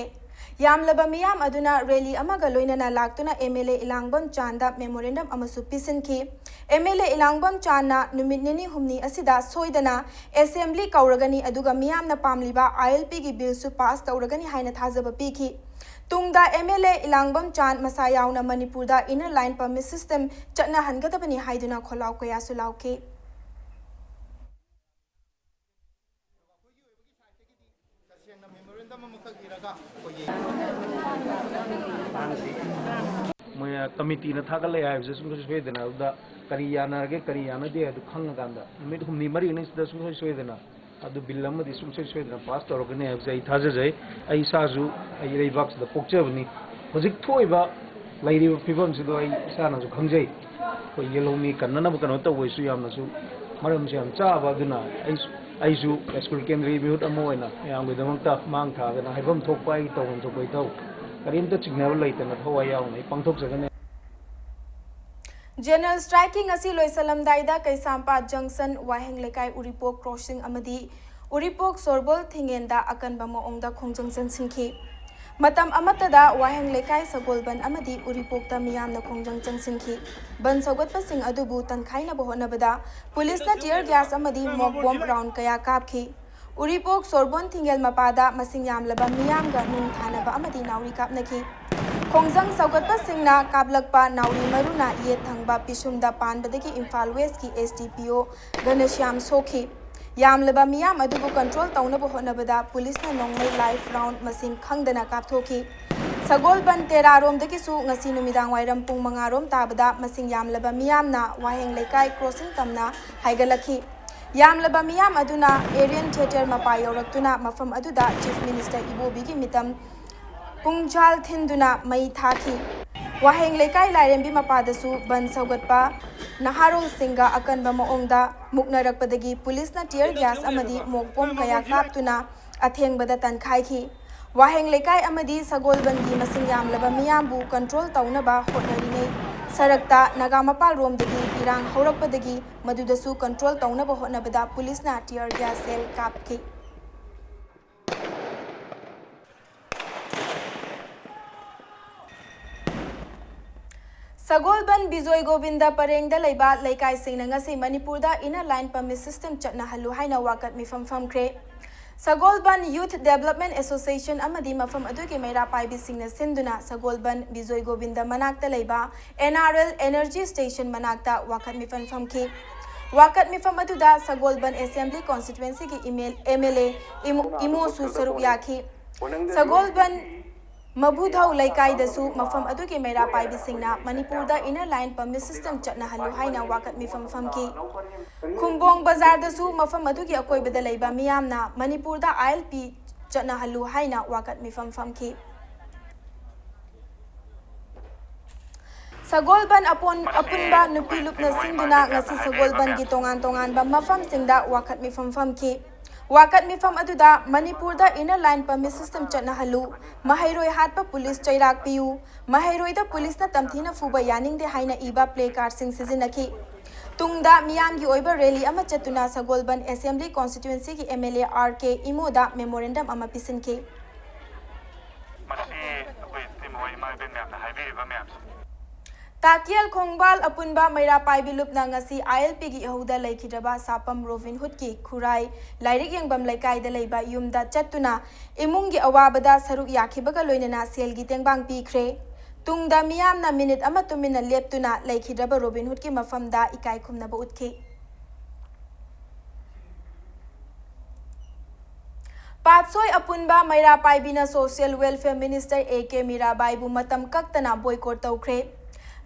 ꯌꯥꯝꯂꯕ ꯃꯤꯌꯥꯝ ꯑꯗꯨꯅ ꯔꯦꯂꯤ ꯑꯃꯒ ꯂꯣꯏꯅꯅ ꯂꯥꯛꯇꯨꯅ M L A ꯏꯂꯥꯡꯕꯝ Chand memorandum ꯑꯃꯁꯨ ꯄꯤꯁꯤꯟꯈꯤ꯫ M L A ꯏꯂꯥꯡꯕꯝ ꯆꯥꯟꯅ ꯅꯨꯃꯤꯠ ꯅꯤꯅꯤ ꯍꯨꯝꯅꯤ ꯑꯁꯤꯗ ꯁꯣꯏꯗꯅ assembly ꯀꯧꯔꯒꯅꯤ, ꯑꯗꯨꯒ ꯃꯤꯌꯥꯝꯅ ꯄꯥꯝꯂꯤꯕ I L P ꯒꯤ ꯕꯤꯜꯁꯨ ꯄꯥꯁ ꯇꯧꯔꯒꯅꯤ ꯍꯥꯏꯅ ꯊꯥꯖꯕ ꯄꯤꯈꯤ꯫ ꯇꯨꯡꯗ M L A ꯏꯂꯥꯡꯕꯝ ꯆꯥꯟ ꯃꯁꯥ ꯌꯥꯎꯅ ꯃꯅꯤꯄꯨꯔꯗ Inner Line Permit System ꯆꯠꯅꯍꯟꯒꯗꯕꯅꯤ ꯍꯥꯏꯗꯨꯅ ꯈꯣꯜꯂꯥꯎ ꯀꯌꯥꯁꯨ ꯂꯥꯎꯈꯤ꯫ ꯀꯃꯤꯇꯤꯅ ꯊꯥꯒꯠꯂꯛꯑꯦ ꯍꯥꯏꯕꯁꯦ ꯁꯨꯡꯁꯣꯏ ꯁꯣꯏꯗꯅ ꯑꯗꯨꯗ ꯀꯔꯤ ꯌꯥꯅꯔꯒꯦ, ꯀꯔꯤ ꯌꯥꯅꯗꯦ ꯍꯥꯏꯗꯣ ꯈꯪꯉꯀꯥꯟꯗ ꯅꯨꯃꯤꯠ ꯍꯨꯝꯅꯤ ꯃꯔꯤꯅꯤꯁꯤꯗ ꯁꯨꯡꯁꯣꯏ ꯁꯣꯏꯗꯅ ꯑꯗꯨ ꯕꯤꯜ ꯑꯃꯗꯤ ꯁꯨꯡꯁꯣꯏ ꯁꯣꯏꯗꯅ ꯄꯥꯁ ꯇꯧꯔꯛꯀꯅꯤ ꯍꯥꯏꯕꯁꯦ ꯑꯩ ꯊꯥꯖꯖꯩ꯫ ꯑꯩ ꯏꯁꯥꯁꯨ ꯑꯩ ꯏꯔꯩꯕꯥꯛꯁꯤꯗ ꯄꯣꯛꯆꯕꯅꯤ꯫ ꯍꯧꯖꯤꯛ ꯊꯣꯛꯏꯕ ꯂꯩꯔꯤꯕ ꯐꯤꯕꯝꯁꯤꯗ ꯑꯩ ꯏꯁꯥꯅꯁꯨ ꯈꯪꯖꯩ꯫ ꯑꯩꯈꯣꯏ ꯌꯦꯜꯍꯧꯃꯤ ꯀꯟꯅꯅꯕ ꯀꯩꯅꯣ ꯇꯧꯕꯩꯁꯨ ꯌꯥꯝꯅꯁꯨ ꯃꯔꯝꯁꯨ ꯌꯥꯝ ꯆꯥꯕ꯫ ꯑꯗꯨꯅ ꯑꯩꯁꯨ, ꯑꯩꯁꯨ ꯌꯥꯏꯁ꯭ꯀꯨꯜ ꯀꯦꯟꯗ꯭ꯔꯒꯤ ꯃꯤꯍꯨꯠ ꯑꯃ ꯑꯣꯏꯅ ꯃꯌꯥꯝꯒꯤꯗꯃꯛꯇ ꯃꯥꯡ ꯊꯥꯗꯅ ꯍꯥꯏꯐꯝ ꯊꯣꯛꯄ ꯑꯩꯒꯤ ꯇꯧꯐꯝ ꯊꯣꯛꯄ ꯏꯊꯧ ꯀꯔꯤꯝꯇ ꯆꯤꯡꯅꯕ ꯂꯩꯇꯅ ꯊꯋꯥꯏ ꯌꯥꯎꯅ ꯑꯩ ꯄꯥꯡꯊꯣꯛꯆꯒꯅꯤ꯫ ꯖꯦꯅꯔꯦꯜ ꯁ꯭ꯇ꯭ꯔꯥꯏꯛꯀꯤ ꯉꯁꯤ ꯂꯣꯏꯁꯤꯜꯂꯝꯗꯥꯏꯗ ꯀꯩꯁꯥꯝꯄꯥꯠ ꯖꯪꯁꯟ, ꯋꯥꯍꯦꯡ ꯂꯩꯀꯥꯏ, ꯎꯔꯤꯄꯣꯛ ꯀ꯭ꯔꯣꯁꯤꯡ ꯑꯃꯗꯤ ꯎꯔꯤꯄꯣꯛ ꯁꯣꯔꯕꯣꯜ ꯊꯤꯡꯉꯦꯟꯗ ꯑꯀꯟꯕ ꯃꯑꯣꯡꯗ ꯈꯣꯡꯖꯪ ꯆꯪꯁꯤꯟꯈꯤ꯫ ꯃꯇꯝ ꯑꯃꯠꯇꯗ ꯋꯥꯍꯦꯡ ꯂꯩꯀꯥꯏ, ꯁꯒꯣꯜꯕꯟ ꯑꯃꯗꯤ ꯎꯔꯤꯄꯣꯛꯇ ꯃꯤꯌꯥꯝꯅ ꯈꯣꯡꯖꯪ ꯆꯪꯁꯤꯟꯈꯤ꯫ ꯕꯟ ꯁꯧꯒꯠꯄꯁꯤꯡ ꯑꯗꯨꯕꯨ ꯇꯟꯈꯥꯏꯅꯕ ꯍꯣꯠꯅꯕꯗ ꯄꯨꯂꯤꯁꯅ tear gas ꯑꯃꯗꯤ mock bomb round ꯀꯌꯥ ꯀꯥꯞꯈꯤ꯫ ꯎꯔꯤꯄꯣꯛ ꯁꯣꯔꯕꯣꯟ ꯊꯤꯡꯒꯦꯜ ꯃꯄꯥꯗ ꯃꯁꯤꯡ ꯌꯥꯝꯂꯕ ꯃꯤꯌꯥꯝꯒ ꯅꯨꯡ ꯊꯥꯅꯕ ꯑꯃꯗꯤ ꯅꯥꯎꯔꯤ ꯀꯥꯞꯅꯈꯤ꯫ ꯈꯣꯡꯖꯪ ꯁꯧꯒꯠꯄꯁꯤꯡꯅ ꯀꯥꯞꯂꯛꯄ ꯅꯥꯎꯔꯤ ꯃꯔꯨꯅ ꯌꯦꯠ ꯊꯪꯕ ꯄꯤꯁꯨꯝꯗ ꯄꯥꯟꯕꯗꯒꯤ ꯏꯝꯐꯥꯜ ꯋꯦꯁꯀꯤ S D P O ꯘꯅꯁ꯭ꯌꯥꯝ ꯁꯣꯛꯈꯤ꯫ ꯌꯥꯝꯂꯕ ꯃꯤꯌꯥꯝ ꯑꯗꯨꯕꯨ control ꯇꯧꯅꯕ ꯍꯣꯠꯅꯕꯗ ꯄꯨꯂꯤꯁꯅ ꯅꯣꯡꯃꯩ live round ꯃꯁꯤꯡ ꯈꯪꯗꯅ ꯀꯥꯞꯊꯣꯛꯈꯤ꯫ ꯁꯒꯣꯜꯕꯟ ꯇꯦꯔꯥꯔꯣꯝꯗꯒꯤꯁꯨ ꯉꯁꯤ ꯅꯨꯃꯤꯗꯥꯡ ꯋꯥꯏꯔꯝ ꯄꯨꯡ ꯃꯉꯥ ꯔꯣꯝ ꯇꯥꯕꯗ ꯃꯁꯤꯡ ꯌꯥꯝꯂꯕ ꯃꯤꯌꯥꯝꯅ ꯋꯥꯍꯦꯡ ꯂꯩꯀꯥꯏ crossing ꯇꯝꯅ ꯍꯥꯏꯒꯠꯂꯛꯈꯤ꯫ ꯌꯥꯝꯂꯕ ꯃꯤꯌꯥꯝ ꯑꯗꯨꯅ Aryan Theatre ꯃꯄꯥ ꯌꯧꯔꯛꯇꯨꯅ ꯃꯐꯝ ꯑꯗꯨꯗ Chief Minister ꯏꯕꯣꯕꯤꯒꯤ ꯃꯤꯇꯝ ꯄꯨꯡꯖꯥꯜ ꯊꯤꯟꯗꯨꯅ ꯃꯩ ꯊꯥꯈꯤ꯫ ꯋꯥꯍꯦꯡ ꯂꯩꯀꯥꯏ ꯂꯥꯏꯔꯦꯝꯕꯤ ꯃꯄꯥꯗꯁꯨ ꯕꯟ ꯁꯧꯒꯠꯄ ꯅꯍꯥꯔꯣꯜꯁꯤꯡꯒ ꯑꯀꯟꯕ ꯃꯑꯣꯡꯗ ꯃꯨꯛꯅꯔꯛꯄꯗꯒꯤ ꯄꯨꯂꯤꯁꯅ tear gas ꯑꯃꯗꯤ mock bomb ꯀꯌꯥ ꯀꯥꯞꯇꯨꯅ ꯑꯊꯦꯡꯕꯗ ꯇꯟꯈꯥꯏꯈꯤ꯫ ꯋꯥꯍꯦꯡ ꯂꯩꯀꯥꯏ ꯑꯃꯗꯤ ꯁꯒꯣꯜꯕꯟꯒꯤ ꯃꯁꯤꯡ ꯌꯥꯝꯂꯕ ꯃꯤꯌꯥꯝꯕꯨ control ꯇꯧꯅꯕ ꯍꯣꯠꯅꯔꯤꯉꯩ ꯁꯔꯛꯇ ꯅꯥꯒꯥꯃꯄꯥꯜ ꯔꯣꯝꯗꯒꯤ ꯏꯔꯥꯡ ꯍꯧꯔꯛꯄꯗꯒꯤ ꯃꯗꯨꯗꯁꯨ control ꯇꯧꯅꯕ ꯍꯣꯠꯅꯕꯗ ꯄꯨꯂꯤꯁꯅ tear gas shell ꯀꯥꯞꯈꯤ꯫ ꯁꯒꯣꯜꯕꯟ ꯕꯤꯖꯣꯏ ꯒꯣꯕꯤꯟꯗ ꯄꯔꯦꯡꯗ ꯂꯩꯕ ꯂꯩꯀꯥꯏꯁꯤꯡꯅ ꯉꯁꯤ ꯃꯅꯤꯄꯨꯔꯗ Inner Line Permit System ꯆꯠꯅꯍꯜꯂꯨ ꯍꯥꯏꯅ ꯋꯥꯀꯠ ꯃꯤꯐꯝ ꯐꯝꯈ꯭ꯔꯦ꯫ ꯁꯒꯣꯜꯕꯟ Youth Development Association ꯑꯃꯗꯤ ꯃꯐꯝ ꯑꯗꯨꯒꯤ ꯃꯩꯔꯥ ꯄꯥꯏꯕꯤꯁꯤꯡꯅ ꯁꯤꯟꯗꯨꯅ ꯁꯒꯣꯜꯕꯟ ꯕꯤꯖꯣꯏ ꯒꯣꯕꯤꯟꯗ ꯃꯅꯥꯛꯇ ꯂꯩꯕ N R L Energy Station ꯃꯅꯥꯛꯇ ꯋꯥꯀꯠ ꯃꯤꯐꯝ ꯐꯝꯈꯤ꯫ ꯋꯥꯀꯠ ꯃꯤꯐꯝ ꯑꯗꯨꯗ ꯁꯒꯣꯜꯕꯟ Assembly Constituencyꯒꯤ M L A ꯏꯃꯨ-, ꯏꯃꯣꯁꯨ ꯁꯔꯨꯛ ꯌꯥꯈꯤ꯫ ꯁꯒꯣꯜꯕꯟ ꯃꯕꯨꯙꯧ ꯂꯩꯀꯥꯏꯗꯁꯨ ꯃꯐꯝ ꯑꯗꯨꯒꯤ ꯃꯩꯔꯥ ꯄꯥꯏꯕꯤꯁꯤꯡꯅ ꯃꯅꯤꯄꯨꯔꯗ inner line permit system ꯆꯠꯅꯍꯜꯂꯨ ꯍꯥꯏꯅ ꯋꯥꯀꯠ ꯃꯤꯐꯝ ꯐꯝꯈꯤ꯫ ꯈꯨꯝꯕꯣꯡ ꯕꯖꯥꯔꯗꯁꯨ ꯃꯐꯝ ꯑꯗꯨꯒꯤ ꯑꯀꯣꯏꯕꯗ ꯂꯩꯕ ꯃꯤꯌꯥꯝꯅ ꯃꯅꯤꯄꯨꯔꯗ ILP ꯆꯠꯅꯍꯜꯂꯨ ꯍꯥꯏꯅ ꯋꯥꯀꯠ ꯃꯤꯐꯝ ꯐꯝꯈꯤ꯫ ꯁꯒꯣꯜꯕꯟ ꯑꯄꯣꯟ-, ꯑꯄꯨꯟꯕ ꯅꯨꯄꯤ ꯂꯨꯞꯅ ꯁꯤꯟꯗꯨꯅ ꯉꯁꯤ ꯁꯒꯣꯜꯕꯟꯒꯤ ꯇꯣꯉꯥꯟ ꯇꯣꯉꯥꯟꯕ ꯃꯐꯝꯁꯤꯡꯗ ꯋꯥꯀꯠ ꯃꯤꯐꯝ ꯐꯝꯈꯤ꯫ ꯋꯥꯀꯠ ꯃꯤꯐꯝ ꯑꯗꯨꯗ ꯃꯅꯤꯄꯨꯔꯗ inner line permit system ꯆꯠꯅꯍꯜꯂꯨ, ꯃꯍꯩꯔꯣꯏ ꯍꯥꯠꯄ ꯄꯨꯂꯤꯁ ꯆꯩꯔꯥꯛ ꯄꯤꯌꯨ, ꯃꯍꯩꯔꯣꯏꯗ ꯄꯨꯂꯤꯁꯅ ꯇꯝꯊꯤꯅ ꯐꯨꯕ ꯌꯥꯅꯤꯡꯗꯦ ꯍꯥꯏꯅ ꯏꯕ placardꯁꯤꯡ ꯁꯤꯖꯤꯟꯅꯈꯤ꯫ ꯇꯨꯡꯗ ꯃꯤꯌꯥꯝꯒꯤ ꯑꯣꯏꯕ rally ꯑꯃ ꯆꯠꯇꯨꯅ ꯁꯒꯣꯜꯕꯟ Assembly constituencyꯒꯤ MLA RK ꯏꯃꯣꯗ memorandum ꯑꯃ ꯄꯤꯁꯤꯟꯈꯤ꯫ ꯃꯁꯤ ꯑꯩꯈꯣꯏ ꯏꯇꯩꯃ ꯍꯣꯏ, ꯏꯃꯥ ꯏꯕꯦꯟ ꯃꯌꯥꯝꯅ ꯍꯥꯏꯕꯤꯔꯤꯕ ꯃꯌꯥꯝꯁꯦ꯫ ꯇꯥꯀꯤꯌꯜ ꯈꯣꯡꯕꯥꯜ ꯑꯄꯨꯟꯕ ꯃꯩꯔꯥ ꯄꯥꯏꯕꯤ ꯂꯨꯞꯅ ꯉꯁꯤ ILPꯒꯤ ꯏꯍꯧꯗ ꯂꯩꯈꯤꯗ꯭ꯔꯕ ꯁꯥꯄꯝ ꯔꯣꯕꯤꯟ ꯍꯨꯗꯀꯤ ꯈꯨꯔꯥꯏ ꯂꯥꯏꯔꯤꯛ ꯌꯦꯡꯐꯝ ꯂꯩꯀꯥꯏꯗ ꯂꯩꯕ ꯌꯨꯝꯗ ꯆꯠꯇꯨꯅ ꯏꯃꯨꯡꯒꯤ ꯑꯋꯥꯕꯗ ꯁꯔꯨꯛ ꯌꯥꯈꯤꯕꯒ ꯂꯣꯏꯅꯅ ꯁꯦꯜꯒꯤ ꯇꯦꯡꯕꯥꯡ ꯄꯤꯈ꯭ꯔꯦ꯫ ꯇꯨꯡꯗ ꯃꯤꯌꯥꯝꯅ minute ꯑꯃ ꯇꯨꯃꯤꯟꯅ ꯂꯦꯞꯇꯨꯅ ꯂꯩꯈꯤꯗ꯭ꯔꯕ ꯔꯣꯕꯤꯟ ꯍꯨꯗꯀꯤ ꯃꯐꯝꯗ ꯏꯀꯥꯏ ꯈꯨꯝꯅꯕ ꯎꯠꯈꯤ꯫ ꯄꯥꯠꯁꯣꯏ ꯑꯄꯨꯟꯕ ꯃꯩꯔꯥ ꯄꯥꯏꯕꯤꯅ Social Welfare Minister A K ꯃꯤꯔꯥꯕꯥꯏꯕꯨ ꯃꯇꯝ ꯀꯛꯇꯅ boycott ꯇꯧꯈ꯭ꯔꯦ꯫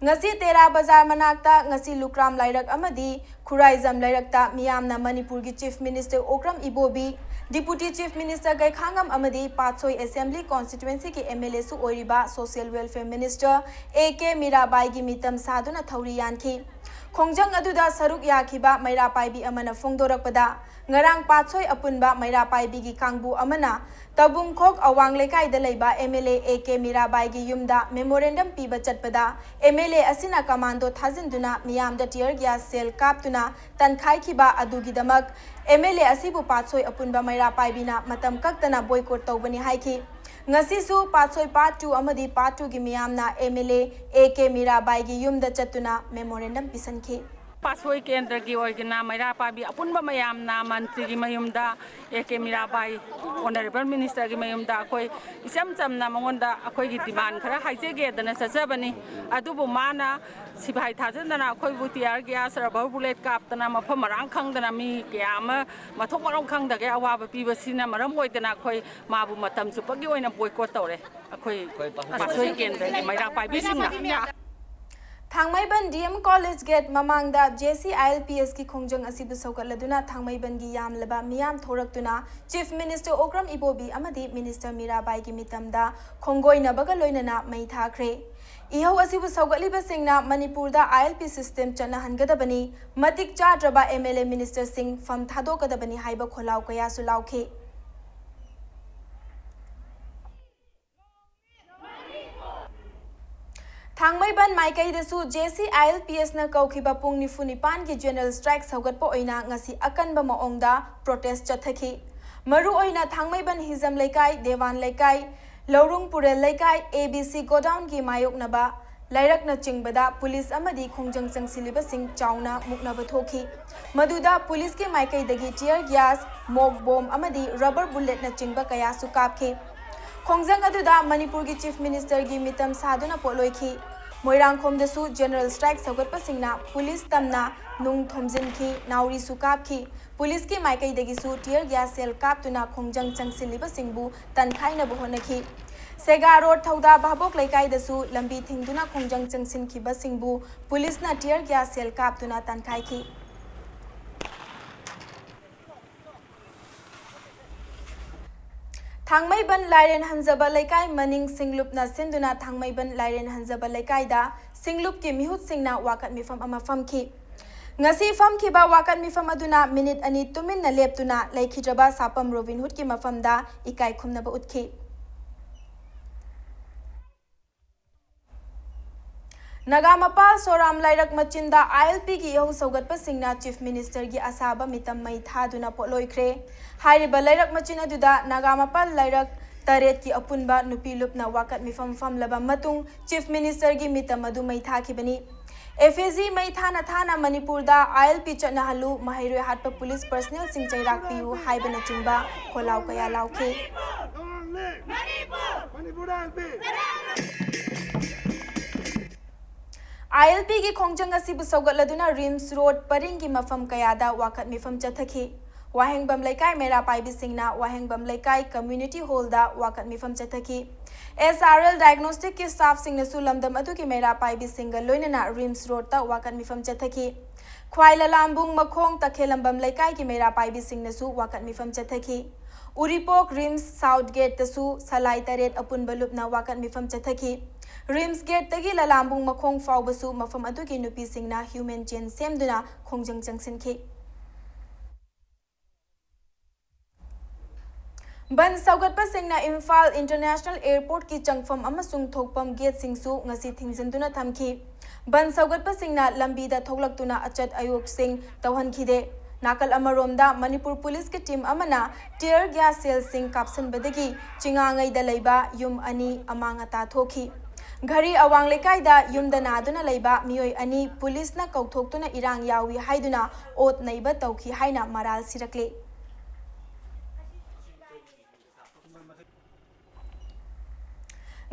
ꯉꯁꯤ ꯇꯦꯔꯥ ꯕꯖꯥꯔ ꯃꯅꯥꯛꯇ ꯉꯁꯤ ꯂꯨꯀ꯭ꯔꯥꯝ ꯂꯥꯏꯔꯛ ꯑꯃꯗꯤ ꯈꯨꯔꯥꯏꯖꯝ ꯂꯩꯔꯛꯇ ꯃꯤꯌꯥꯝꯅ ꯃꯅꯤꯄꯨꯔꯒꯤ Chief Minister ꯑꯣꯀ꯭ꯔꯝ ꯏꯕꯣꯕꯤ, Deputy Chief Minister ꯒꯩꯈꯥꯉꯝ ꯑꯃꯗꯤ ꯄꯥꯠꯁꯣꯏ Assembly constituencyꯒꯤ MLAꯁꯨ ꯑꯣꯏꯔꯤꯕ Social Welfare Minister A K ꯃꯤꯔꯥꯕꯥꯏꯒꯤ ꯃꯤꯇꯝ ꯁꯥꯗꯨꯅ ꯊꯧꯔꯤ ꯌꯥꯟꯈꯤ꯫ ꯈꯣꯡꯖꯪ ꯑꯗꯨꯗ ꯁꯔꯨꯛ ꯌꯥꯈꯤꯕ ꯃꯩꯔꯥ ꯄꯥꯏꯕꯤ ꯑꯃꯅ ꯐꯣꯡꯗꯣꯔꯛꯄꯗ, ꯉꯔꯥꯡ ꯄꯥꯠꯁꯣꯏ ꯑꯄꯨꯟꯕ ꯃꯩꯔꯥ ꯄꯥꯏꯕꯤꯒꯤ ꯀꯥꯡꯕꯨ ꯑꯃꯅ ꯇꯕꯨꯡꯈꯣꯛ ꯑꯋꯥꯡ ꯂꯩꯀꯥꯏꯗ ꯂꯩꯕ MLA A K ꯃꯤꯔꯥꯕꯥꯏꯒꯤ ꯌꯨꯝꯗ memorandum ꯄꯤꯕ ꯆꯠꯄꯗ, MLA ꯑꯁꯤꯅ commando ꯊꯥꯖꯤꯟꯗꯨꯅ ꯃꯤꯌꯥꯝꯗ tear gas shell ꯀꯥꯞꯇꯨꯅ ꯇꯟꯈꯥꯏꯈꯤꯕ ꯑꯗꯨꯒꯤꯗꯃꯛ MLA ꯑꯁꯤꯕꯨ ꯄꯥꯠꯁꯣꯏ ꯑꯄꯨꯟꯕ ꯃꯩꯔꯥ ꯄꯥꯏꯕꯤꯅ ꯃꯇꯝ ꯀꯛꯇꯅ boycott ꯇꯧꯕꯅꯤ ꯍꯥꯏꯈꯤ꯫ ꯉꯁꯤꯁꯨ ꯄꯥꯠꯁꯣꯏ Part two ꯑꯃꯗꯤ Part twoꯒꯤ ꯃꯤꯌꯥꯝꯅ MLA A K ꯃꯤꯔꯥꯕꯥꯏꯒꯤ ꯌꯨꯝꯗ ꯆꯠꯇꯨꯅ memorandum ꯄꯤꯁꯟꯈꯤ꯫ ꯄꯥꯠꯁꯣꯏ ꯀꯦꯟꯗ꯭ꯔꯒꯤ ꯑꯣꯏꯒꯅ ꯃꯩꯔꯥ ꯄꯥꯏꯕꯤ ꯑꯄꯨꯟꯕ ꯃꯌꯥꯝꯅ ꯃꯟꯇ꯭ꯔꯤꯒꯤ ꯃꯌꯨꯝꯗ, ꯑꯦ ꯀꯦ ꯃꯤꯔꯥꯕꯥꯏ, ꯑꯣꯅꯔꯦꯕꯜ ꯃꯤꯅꯤꯁꯇꯔꯒꯤ ꯃꯌꯨꯝꯗ ꯑꯩꯈꯣꯏ ꯏꯆꯝ ꯆꯝꯅ ꯃꯉꯣꯟꯗ ꯑꯩꯈꯣꯏꯒꯤ ꯗꯤꯃꯥꯟ ꯈꯔ ꯍꯥꯏꯖꯒꯦꯗꯅ ꯆꯠꯆꯕꯅꯤ꯫ ꯑꯗꯨꯕꯨ ꯃꯥꯅ ꯁꯤꯐꯥꯏ ꯊꯥꯖꯤꯟꯗꯅ ꯑꯩꯈꯣꯏꯕꯨ ꯇꯤꯌꯥꯔ ꯒ꯭ꯌꯥꯁ, ꯔꯕꯔ ꯕꯨꯂꯦꯠ ꯀꯥꯞꯇꯅ ꯃꯐꯝ ꯃꯔꯥꯡ ꯈꯪꯗꯅ ꯃꯤ ꯀꯌꯥ ꯑꯃ ꯃꯊꯣꯡ ꯃꯔꯝ ꯈꯪꯗꯒꯩ ꯑꯋꯥꯕ ꯄꯤꯕꯁꯤꯅ ꯃꯔꯝ ꯑꯣꯏꯗꯅ ꯑꯩꯈꯣꯏ ꯃꯥꯕꯨ ꯃꯇꯝ ꯆꯨꯞꯄꯒꯤ ꯑꯣꯏꯅ ꯕꯣꯏꯀꯣꯠ ꯇꯧꯔꯦ꯫ ꯑꯩꯈꯣꯏ ꯄꯥꯠꯁꯣꯏ ꯀꯦꯟꯗ꯭ꯔꯒꯤ ꯃꯩꯔꯥ ꯄꯥꯏꯕꯤꯁꯤꯡꯅ꯫ ꯊꯥꯡꯃꯩꯕꯟ ꯗꯤ ꯑꯦꯝ ꯀꯣꯂꯦꯖ ꯒꯦꯠ ꯃꯃꯥꯡꯗ J C I L P ꯑꯦꯁꯀꯤ ꯈꯣꯡꯖꯪ ꯑꯁꯤꯕꯨ ꯁꯧꯒꯠꯂꯗꯨꯅ ꯊꯥꯡꯃꯩꯕꯟꯒꯤ ꯌꯥꯝꯂꯕ ꯃꯤꯌꯥꯝ ꯊꯣꯔꯛꯇꯨꯅ ꯆꯤꯐ ꯃꯤꯅꯤꯁꯇꯔ ꯑꯣꯀ꯭ꯔꯝ ꯏꯕꯣꯕꯤ ꯑꯃꯗꯤ ꯃꯤꯅꯤꯁꯇꯔ ꯃꯤꯔꯥꯕꯥꯏꯒꯤ ꯃꯤꯇꯝꯗ ꯈꯣꯡꯒꯣꯏꯅꯕꯒ ꯂꯣꯏꯅꯅ ꯃꯩ ꯊꯥꯈ꯭ꯔꯦ꯫ ꯏꯍꯧ ꯑꯁꯤꯕꯨ ꯁꯧꯒꯠꯂꯤꯕꯁꯤꯡꯅ ꯃꯅꯤꯄꯨꯔꯗ ꯑꯥꯏ ꯑꯦꯜ ꯄꯤ ꯁꯤꯁꯇꯦꯝ ꯆꯠꯅꯍꯟꯒꯗꯕꯅꯤ, ꯃꯇꯤꯛ ꯆꯥꯗ꯭ꯔꯕ ꯑꯦꯝ ꯑꯦꯜ ꯑꯦ ꯃꯤꯅꯤꯁꯇꯔꯁꯤꯡ ꯐꯝ ꯊꯥꯗꯣꯛꯀꯗꯕꯅꯤ ꯍꯥꯏꯕ ꯈꯣꯜꯂꯥꯎ ꯀꯌꯥꯁꯨ ꯂꯥꯎꯈꯤ꯫ ꯊꯥꯡꯃꯩꯕꯟ ꯃꯥꯏꯀꯩꯗꯁꯨ J C I L P ꯑꯦꯁꯅ ꯀꯧꯈꯤꯕ ꯄꯨꯡ ꯅꯤꯐꯨ ꯅꯤꯄꯥꯟꯒꯤ ꯖꯦꯅꯔꯦꯜ ꯁ꯭ꯇ꯭ꯔꯥꯏꯛ ꯁꯧꯒꯠꯄ ꯑꯣꯏꯅ ꯉꯁꯤ ꯑꯀꯟꯕ ꯃꯑꯣꯡꯗ ꯄ꯭ꯔꯣꯇꯦꯁ ꯆꯠꯊꯈꯤ꯫ ꯃꯔꯨꯑꯣꯏꯅ ꯊꯥꯡꯃꯩꯕꯟ ꯍꯤꯖꯝ ꯂꯩꯀꯥꯏ, ꯗꯦꯋꯥꯟ ꯂꯩꯀꯥꯏ, ꯂꯧꯔꯨꯡ ꯄꯨꯔꯦꯜ ꯂꯩꯀꯥꯏ, ꯑꯦ ꯕꯤ ꯁꯤ ꯒꯣꯗꯥꯎꯟꯒꯤ ꯃꯥꯌꯣꯛꯅꯕ ꯂꯩꯔꯛꯅꯆꯤꯡꯕꯗ ꯄꯨꯂꯤꯁ ꯑꯃꯗꯤ ꯈꯣꯡꯖꯪ ꯆꯪꯁꯤꯜꯂꯤꯕꯁꯤꯡ ꯆꯥꯎꯅ ꯃꯨꯛꯅꯕ ꯊꯣꯛꯈꯤ꯫ ꯃꯗꯨꯗ ꯄꯨꯂꯤꯁꯀꯤ ꯃꯥꯏꯀꯩꯗꯒꯤ ꯇꯤꯌꯔ ꯒ꯭ꯌꯥꯁ, ꯃꯣꯛ ꯕꯣꯝ ꯑꯃꯗꯤ ꯔꯕꯔ ꯕꯨꯂꯦꯠꯅꯆꯤꯡꯕ ꯀꯌꯥꯁꯨ ꯀꯥꯞꯈꯤ꯫ ꯈꯣꯡꯖꯪ ꯑꯗꯨꯗ ꯃꯅꯤꯄꯨꯔꯒꯤ ꯆꯤꯐ ꯃꯤꯅꯤꯁꯇꯔꯒꯤ ꯃꯤꯇꯝ ꯁꯥꯗꯨꯅ ꯄꯣꯠꯂꯣꯏꯈꯤ꯫ ꯃꯣꯏꯔꯥꯡꯈꯣꯝꯗꯁꯨ ꯖꯦꯅꯔꯦꯜ ꯁ꯭ꯇ꯭ꯔꯥꯏꯛ ꯁꯧꯒꯠꯄꯁꯤꯡꯅ ꯄꯨꯂꯤꯁ ꯇꯝꯅ ꯅꯨꯡ ꯊꯣꯝꯖꯤꯟꯈꯤ, ꯅꯥꯎꯔꯤꯁꯨ ꯀꯥꯞꯈꯤ꯫ ꯄꯨꯂꯤꯁꯀꯤ ꯃꯥꯏꯀꯩꯗꯒꯤꯁꯨ ꯇꯤꯌꯔ ꯒ꯭ꯌꯥꯁ ꯁꯦꯜ ꯀꯥꯞꯇꯨꯅ ꯈꯣꯡꯖꯪ ꯆꯪꯁꯤꯜꯂꯤꯕꯁꯤꯡꯕꯨ ꯇꯟꯈꯥꯏꯅꯕ ꯍꯣꯠꯅꯈꯤ꯫ ꯁꯦꯒꯥ ꯔꯣꯗ ꯊꯧꯗꯥ ꯚꯥꯕꯣꯛ ꯂꯩꯀꯥꯏꯗꯁꯨ ꯂꯝꯕꯤ ꯊꯤꯡꯗꯨꯅ ꯈꯣꯡꯖꯪ ꯆꯪꯁꯤꯟꯈꯤꯕꯁꯤꯡꯕꯨ ꯄꯨꯂꯤꯁꯅ ꯇꯤꯌꯔ ꯒ꯭ꯌꯥꯁ ꯁꯦꯜ ꯀꯥꯞꯇꯨꯅ ꯇꯟꯈꯥꯏꯈꯤ꯫ ꯊꯥꯡꯃꯩꯕꯟ ꯂꯥꯏꯔꯦꯟ ꯍꯟꯖꯕ ꯂꯩꯀꯥꯏ ꯃꯅꯤꯡ ꯁꯤꯡꯂꯨꯞꯅ ꯁꯤꯟꯗꯨꯅ ꯊꯥꯡꯃꯩꯕꯟ ꯂꯥꯏꯔꯦꯟ ꯍꯟꯖꯕ ꯂꯩꯀꯥꯏꯗ ꯁꯤꯡꯂꯨꯞꯀꯤ ꯃꯤꯍꯨꯠꯁꯤꯡꯅ ꯋꯥꯀꯠ ꯃꯤꯐꯝ ꯑꯃ ꯐꯝꯈꯤ꯫ ꯉꯁꯤ ꯐꯝꯈꯤꯕ ꯋꯥꯀꯠ ꯃꯤꯐꯝ ꯑꯗꯨꯅ ꯃꯤꯅꯤꯠ ꯑꯅꯤ ꯇꯨꯃꯤꯟꯅ ꯂꯦꯞꯇꯨꯅ ꯂꯩꯈꯤꯗ꯭ꯔꯕ ꯁꯥꯄꯝ ꯔꯣꯕꯤꯟ ꯍꯨꯗꯀꯤ ꯃꯐꯝꯗ ꯏꯀꯥꯏ ꯈꯨꯝꯅꯕ ꯎꯠꯈꯤ꯫ ꯅꯥꯒꯥ ꯃꯄꯥꯜ ꯁꯣꯔꯥꯝ ꯂꯩꯔꯛ ꯃꯆꯤꯟꯗ ꯑꯥꯏ ꯑꯦꯜ ꯄꯤꯒꯤ ꯏꯍꯧ ꯁꯧꯒꯠꯄꯁꯤꯡꯅ ꯆꯤꯐ ꯃꯤꯅꯤꯁꯇꯔꯒꯤ ꯑꯁꯥꯕ ꯃꯤꯇꯝ ꯃꯩ ꯊꯥꯗꯨꯅ ꯄꯣꯠꯂꯣꯏꯈ꯭ꯔꯦ꯫ ꯍꯥꯏꯔꯤꯕ ꯂꯩꯔꯛ ꯃꯆꯤꯟ ꯑꯗꯨꯗ ꯅꯥꯒꯥ ꯃꯄꯥꯜ ꯂꯩꯔꯛ ꯇꯔꯦꯠꯀꯤ ꯑꯄꯨꯟꯕ ꯅꯨꯄꯤ ꯂꯨꯞꯅ ꯋꯥꯀꯠ ꯃꯤꯐꯝ ꯐꯝꯂꯕ ꯃꯇꯨꯡ ꯆꯤꯐ ꯃꯤꯅꯤꯁꯇꯔꯒꯤ ꯃꯤꯇꯝ ꯑꯗꯨ ꯃꯩ ꯊꯥꯈꯤꯕꯅꯤ꯫ ꯑꯦꯐ ꯑꯦ ꯖꯤ ꯃꯩ ꯊꯥꯅ ꯊꯥꯅ ꯃꯅꯤꯄꯨꯔꯗ ꯑꯥꯏ ꯑꯦꯜ ꯄꯤ ꯆꯠꯅꯍꯜꯂꯨ, ꯃꯍꯩꯔꯣꯏ ꯍꯥꯠꯄ ꯄꯨꯂꯤꯁ ꯄꯔꯁꯅꯦꯜꯁꯤꯡ ꯆꯩꯔꯥꯛ ꯄꯤꯌꯨ ꯍꯥꯏꯕꯅꯆꯤꯡꯕ ꯈꯣꯜꯂꯥꯎ ꯀꯌꯥ ꯂꯥꯎꯈꯤ꯫ ꯑꯥꯏ ꯑꯦꯜ ꯄꯤꯒꯤ ꯈꯣꯡꯖꯪ ꯑꯁꯤꯕꯨ ꯁꯧꯒꯠꯂꯗꯨꯅ ꯔꯤꯝꯁ ꯔꯣꯗ ꯄꯔꯤꯡꯒꯤ ꯃꯐꯝ ꯀꯌꯥꯗ ꯋꯥꯀꯠ ꯃꯤꯐꯝ ꯆꯠꯊꯈꯤ꯫ ꯋꯥꯍꯦꯡꯕꯝ ꯂꯩꯀꯥꯏ ꯃꯩꯔꯥ ꯄꯥꯏꯕꯤꯁꯤꯡꯅ ꯋꯥꯍꯦꯡꯕꯝ ꯂꯩꯀꯥꯏ ꯀꯝꯃ꯭ꯌꯨꯅꯤꯇꯤ ꯍꯣꯜꯗ ꯋꯥꯀꯠ ꯃꯤꯐꯝ ꯆꯠꯊꯈꯤ꯫ ꯑꯦꯁ ꯑꯥꯔ ꯑꯦꯜ ꯗꯥꯏꯒꯅꯣꯁꯇꯤꯛꯀꯤ ꯁ꯭ꯇꯥꯐꯁꯤꯡꯅꯁꯨ ꯂꯝꯗꯝ ꯑꯗꯨꯒꯤ ꯃꯩꯔꯥ ꯄꯥꯏꯕꯤꯁꯤꯡꯒ ꯂꯣꯏꯅꯅ ꯔꯤꯝꯁ ꯔꯣꯗꯇ ꯋꯥꯀꯠ ꯃꯤꯐꯝ ꯆꯠꯊꯈꯤ꯫ ꯈ꯭ꯋꯥꯏ ꯂꯂꯥꯝꯕꯨꯡ ꯃꯈꯣꯡ ꯇꯈꯦꯂꯝꯕꯝ ꯂꯩꯀꯥꯏꯒꯤ ꯃꯩꯔꯥ ꯄꯥꯏꯕꯤꯁꯤꯡꯅꯁꯨ ꯋꯥꯀꯠ ꯃꯤꯐꯝ ꯆꯠꯊꯈꯤ꯫ ꯎꯔꯤꯄꯣꯛ ꯔꯤꯝꯁ ꯁꯥꯎꯠ ꯒꯦꯠꯇꯁꯨ ꯁꯂꯥꯏ ꯇꯔꯦꯠ ꯑꯄꯨꯟꯕ ꯂꯨꯞꯅ ꯋꯥꯀꯠ ꯃꯤꯐꯝ ꯆꯠꯊꯈꯤ꯫ ꯔꯤꯝꯁ ꯒꯦꯠꯇꯒꯤ ꯂꯂꯥꯝꯕꯨꯡ ꯃꯈꯣꯡ ꯐꯥꯎꯕꯁꯨ ꯃꯐꯝ ꯑꯗꯨꯒꯤ ꯅꯨꯄꯤꯁꯤꯡꯅ ꯍ꯭ꯌꯨꯃꯦꯟ ꯆꯦꯟ ꯁꯦꯝꯗꯨꯅ ꯈꯣꯡꯖꯪ ꯆꯪꯁꯤꯟꯈꯤ꯫ ꯕꯟ ꯁꯧꯒꯠꯄꯁꯤꯡꯅ ꯏꯝꯐꯥꯜ ꯏꯟꯇꯔꯅꯦꯁꯅꯦꯜ ꯑꯦꯌꯔꯄꯣꯔꯠꯀꯤ ꯆꯪꯐꯝ ꯑꯃꯁꯨꯡ ꯊꯣꯛꯐꯝ ꯒꯦꯠꯁꯤꯡꯁꯨ ꯉꯁꯤ ꯊꯤꯡꯖꯤꯟꯗꯨꯅ ꯊꯝꯈꯤ꯫ ꯕꯟ ꯁꯧꯒꯠꯄꯁꯤꯡꯅ ꯂꯝꯕꯤꯗ ꯊꯣꯛꯂꯛꯇꯨꯅ ꯑꯆꯠ ꯑꯌꯣꯛꯁꯤꯡ ꯇꯧꯍꯟꯈꯤꯗꯦ꯫ ꯅꯥꯀꯜ ꯑꯃꯔꯣꯝꯗ ꯃꯅꯤꯄꯨꯔ ꯄꯨꯂꯤꯁꯀꯤ ꯇꯤꯝ ꯑꯃꯅ ꯇꯤꯌꯔ ꯒ꯭ꯌꯥꯁ ꯁꯦꯜꯁꯤꯡ ꯀꯥꯞꯁꯤꯟꯕꯗꯒꯤ ꯆꯤꯉꯥꯉꯩꯗ ꯂꯩꯕ ꯌꯨꯝ ꯑꯅꯤ ꯑꯃꯥꯡ ꯑꯇꯥ ꯊꯣꯛꯈꯤ꯫ ꯘꯔꯤ ꯑꯋꯥꯡ ꯂꯩꯀꯥꯏꯗ ꯌꯨꯝꯗ ꯅꯥꯗꯨꯅ ꯂꯩꯕ ꯃꯤꯑꯣꯏ ꯑꯅꯤ ꯄꯨꯂꯤꯁꯅ ꯀꯧꯊꯣꯛꯇꯨꯅ ꯏꯔꯥꯡ ꯌꯥꯎꯏ ꯍꯥꯏꯗꯨꯅ ꯑꯣꯠ ꯅꯩꯕ ꯇꯧꯈꯤ ꯍꯥꯏꯅ ꯃꯔꯥꯜ ꯁꯤꯔꯛꯂꯤ꯫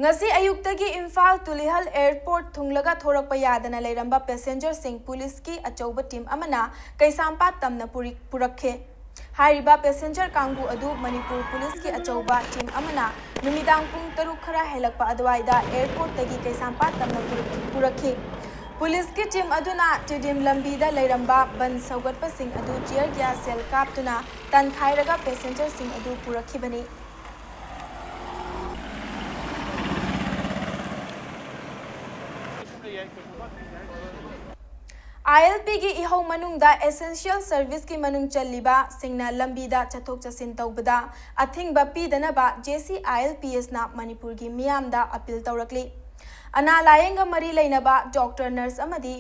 ꯉꯁꯤ ꯑꯌꯨꯛꯇꯒꯤ ꯏꯝꯐꯥꯜ ꯇꯨꯂꯤꯍꯜ ꯑꯦꯌꯔꯄꯣꯔꯠ ꯊꯨꯡꯂꯒ ꯊꯣꯔꯛꯄ ꯌꯥꯗꯅ ꯂꯩꯔꯝꯕ ꯄꯦꯁꯦꯟꯖꯔꯁꯤꯡ ꯄꯨꯂꯤꯁꯀꯤ ꯑꯆꯧꯕ ꯇꯤꯝ ꯑꯃꯅ ꯀꯩꯁꯥꯝꯄꯥꯠ ꯇꯝꯅ ꯄꯨꯔꯤ-, ꯄꯨꯔꯛꯈꯤ꯫ ꯍꯥꯏꯔꯤꯕ ꯄꯦꯁꯦꯟꯖꯔ ꯀꯥꯡꯕꯨ ꯑꯗꯨ ꯃꯅꯤꯄꯨꯔ ꯄꯨꯂꯤꯁꯀꯤ ꯑꯆꯧꯕ ꯇꯤꯝ ꯑꯃꯅ ꯅꯨꯃꯤꯗꯥꯡ ꯄꯨꯡ ꯇꯔꯨꯛ ꯈꯔ ꯍꯦꯜꯂꯛꯄ ꯑꯗꯨꯋꯥꯏꯗ ꯑꯦꯌꯔꯄꯣꯔꯠꯇꯒꯤ ꯀꯩꯁꯥꯝꯄꯥꯠ ꯇꯝꯅ ꯄꯨꯔꯛ-, ꯄꯨꯔꯛꯈꯤ꯫ ꯄꯨꯂꯤꯁꯀꯤ ꯇꯤꯝ ꯑꯗꯨꯅ ꯇꯤꯗꯤꯝ ꯂꯝꯕꯤꯗ ꯂꯩꯔꯝꯕ ꯕꯟ ꯁꯧꯒꯠꯄꯁꯤꯡ ꯑꯗꯨ ꯇꯤꯌꯔ ꯒ꯭ꯌꯥꯁ ꯁꯦꯜ ꯀꯥꯞꯇꯨꯅ ꯇꯥꯟꯈꯥꯏꯔꯒ ꯄꯦꯁꯦꯟꯖꯔꯁꯤꯡ ꯑꯗꯨ ꯄꯨꯔꯛꯈꯤꯕꯅꯤ꯫ ꯑꯥꯏ ꯑꯦꯜ ꯄꯤꯒꯤ ꯏꯍꯧ ꯃꯅꯨꯡꯗ ꯑꯦꯁꯦꯟꯁꯤꯌꯦꯜ ꯁꯔꯚꯤꯁꯀꯤ ꯃꯅꯨꯡ ꯆꯜꯂꯤꯕꯁꯤꯡꯅ ꯂꯝꯕꯤꯗ ꯆꯠꯊꯣꯛ ꯆꯠꯁꯤꯟ ꯇꯧꯕꯗ ꯑꯊꯤꯡꯕ ꯄꯤꯗꯅꯕ J C I L P ꯑꯦꯁꯅ ꯃꯅꯤꯄꯨꯔꯒꯤ ꯃꯤꯌꯥꯝꯗ ꯑꯄꯤꯜ ꯇꯧꯔꯛꯂꯤ꯫ ꯑꯅꯥ ꯂꯥꯌꯦꯡꯒ ꯃꯔꯤ ꯂꯩꯅꯕ ꯗꯣꯛꯇꯔ, ꯅꯔꯁ ꯑꯃꯗꯤ